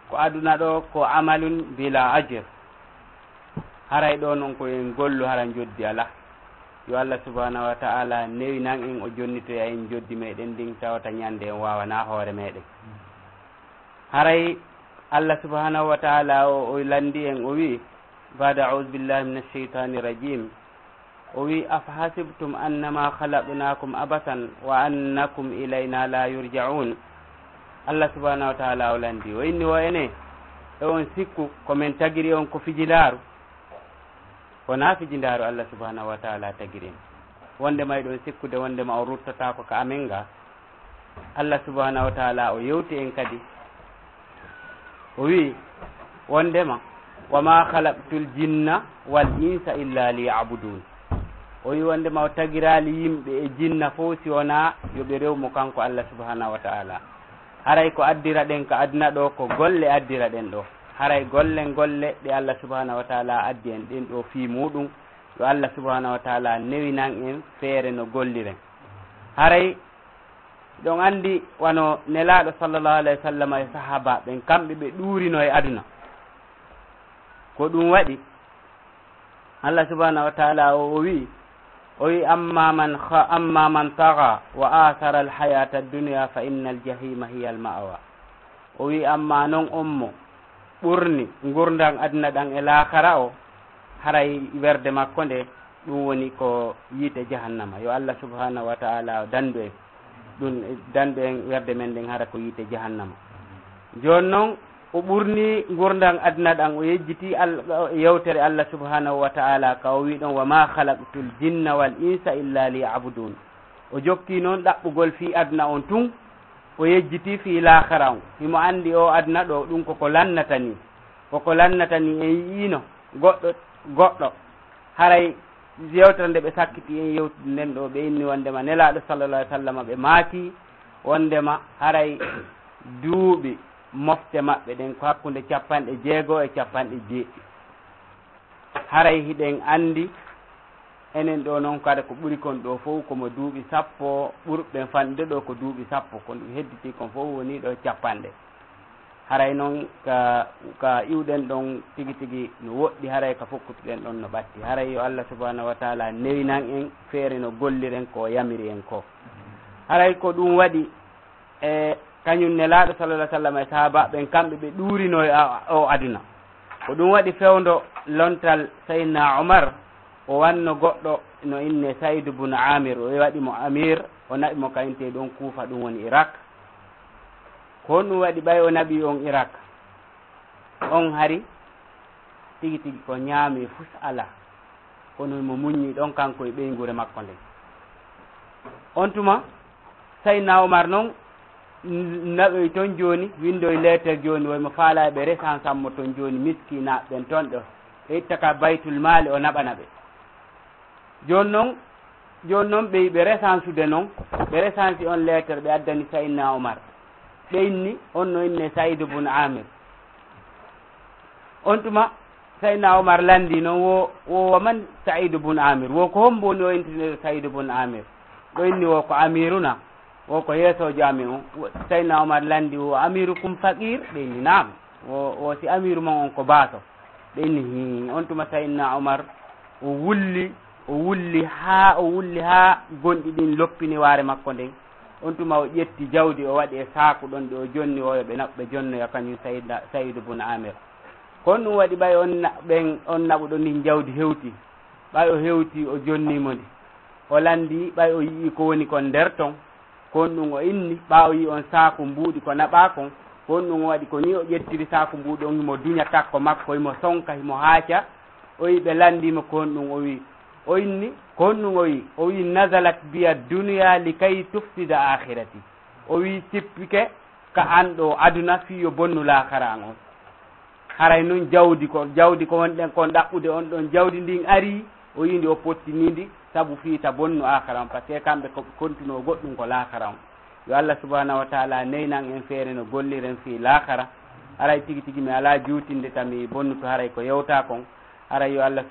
ko aduna ɗo ko amalun bila ajir. Haray ɗo non ko en gollu hara njoddi ala. Yo Allah subhanahu wa ta'ala newinan en, o jonnitoya en njoddi meɗen ndin tawata ñande en wawana hoore meɗen. Haray Allah subhanahu wa ta'ala o, o landi en, o wi, بعد أعوذ بالله من الشيطان الرجيم. O wi, أفحسبتم أنما خلقناكم عبثا وأنكم إلينا لا يرجعون. Allah subhanahu wa ta'ala o landi, o inni, wo ene, e on sikku ko men tagiri on ko fijindaaru? Wonaa fijindaaru Allah subhanahu wa ta'ala tagiri en. Wonde ma hiɗon sikkude wonde ma o ruttataako ka amen ga. Allah subhanahu wa ta'ala o yewti en kadi. O wi, wondema, وما خلقت الجن والإنس إلا ليعبدون. O wi wondema o tagiraali yimɓe e jinna fow si wonaa yo ɓe rew mo kanko Allah subhanahu wa ta'ala. Haray ko addira ɗen ka aduna ɗo ko golle addira ɗen ɗo. Haray gollen golle ɗe Allah subhanahu wa ta'ala addi en ɗen ɗo fii muɗum, yo Allah subhanahu wa ta'ala newinan en feere no golliren. Haray ɗon anndi wano Nelaaɗo sallallahu alayhi wa sallam e sahaaba ɓen, kamɓe ɓe ɗuurino e aduna. Ko ɗum waɗi, Allah subhanahu wa ta'ala o, o wi, o wi, أما من خ-، أما من طغى وآثر الحياة الدنيا فإن الجحيم هي المأوى. O wi, amma non on mo ɓurni ngurndan aduna ɗan e laakara o, haray werde makko nde, ɗum woni ko yiite jahannama. Yo Allah subhanahu wa ta'ala dandu en. Ɗum dandu en werde men nden hara ko yiite jahannama. Jooni non, o ɓurni ngurndan aduna ɗan, o yejjiti Al-, yewtere Allah subhanahu wa ta'ala ka o wi ɗon, وما خلقت الجن والإنس إلا ليعبدون. O jokki non ɗaɓɓugol fii aduna on tun, o yejjiti fii laakara on. Himo anndi o aduna ɗo, ɗum koko lannata ni. Koko lannata ni, en yi'ino goɗɗo, goɗɗo. Haray yewtere nde ɓe sakkiti en yewtude nden ɗo, ɓe inni wondema Nelaaɗo sallallahu alaihi wasallam ɓe maaki wondema haray duuɓi mofte maɓɓe ɗen ko hakkunde capanɗe jeego e capanɗe jeeɗiɗi. Haray hiɗen anndi, enen ɗo non kadi ko ɓuri kon ɗo fow ko mo duuɓi sappo, ɓurɓe fanɗude ɗo ko duuɓi sappo, ko ɗum hedditi kon fow woni ɗo capanɗe. Haray non ka, ka iwɗen ɗon tigi tigi no woɗɗi, haray ka fokkutuɗen ɗon no ɓatti. Haray yo Allah subhanahu wa ta'ala newinan en feere no golliren ko o yamiri en ko. Haray ko ɗum waɗi e kañum Nelaaɗo sallallahu alaihi wasallam e sahaaba ɓen, kamɓe ɓe ɗuurino e a-, o aduna. Ko ɗum waɗi fewndo lontal Sayyidina Umar, o wanno goɗɗo no inne Saïd bun Amir, o waɗi mo amir, o naɓi mo kayinte ɗon Kuufa, ɗum woni Irak. Ko honɗum waɗi ɓay o naɓi on Irak? On hari tigi tigi ko ñaami fus alaa. Kono mo muññi ɗon kanko e ɓeynguure makko nden. On tuma, Sayyidina Umar non, n-, naɓoy ton jooni, windoy leeter jooni, woy mo faalaa ɓe resansan mo ton jooni, miskinaaɓe ɓen ton ɗo. Ɓe itta ka Baytul Maali, o naɓana ɓe. Jooni non, jooni non ɓe, ɓe resansude non, ɓe resansi on leeter, ɓe addani Sayyidina Umar. Ɓe inni, on no inne Saïd bun Amir. On tuma, Sayyidina Umar landi non wo, wo, "Wa man Saïd bun Amir?" Wo ko hombo woni o intinir Saïd bun Amir? Ɗo inni wo ko amiruna, wo ko yeesoojo amin on. Wo, Sayyidina Umar landi, "Wo amirukum faqir?" Ɓe inni, "Naam." Wo, wo si amiru mon on ko baaso? Ɓe inni, "Hii." On tuma Sayyidina Umar o wulli, o wulli haa, o wulli haa gonɗi ɗin loppini waare makko nden. On tuma o ƴetti jawdi, o waɗi e saaku ɗon ɗo o jonni o, yo ɓe naɓ-, ɓe jonnoya kañum Saïd, Saïd bun Amir. Ko honɗum waɗi ɓay on na-, ɓen, on naɓuɗo ndin jawdi hewti? Ɓay o hewti, o jonni mo ndi. O landi, ɓay o yi'i ko woni kon nder ton. Ko honɗum o inni, ɓaawo yi'i on saaku mbuuɗi ko naɓaa kon. Ko honɗum o waɗi? Ko ni o ƴettiri saaku mbuuɗi on, himo duña takko makko, himo sonka, himo haaca. O wi ɓe lanndii mo ko honɗum, o wi, o inni ko honɗum, o wi, o wi nazalat biya dunya likay tufsida akhirati. O wi sippike ka an ɗo aduna fii yo bonnu laakara an on. Haray nun jawdi ko, jawdi ko wonɗen kon ɗaɓɓude on ɗon jawdi ndin arii, o yii ndi o pottinii ndi sabu fii ta bonnu aakara on, par ce que kamɓe ko ɓe kontinoo goɗɗum ko laakara on. Yo Allah subhanahu wa taala neynan en feere no golliren fii laakara. Haray tigi tigi mi alaa juutinde ta mi bonnuto haray ko yewtaa kon. Haray yo Allah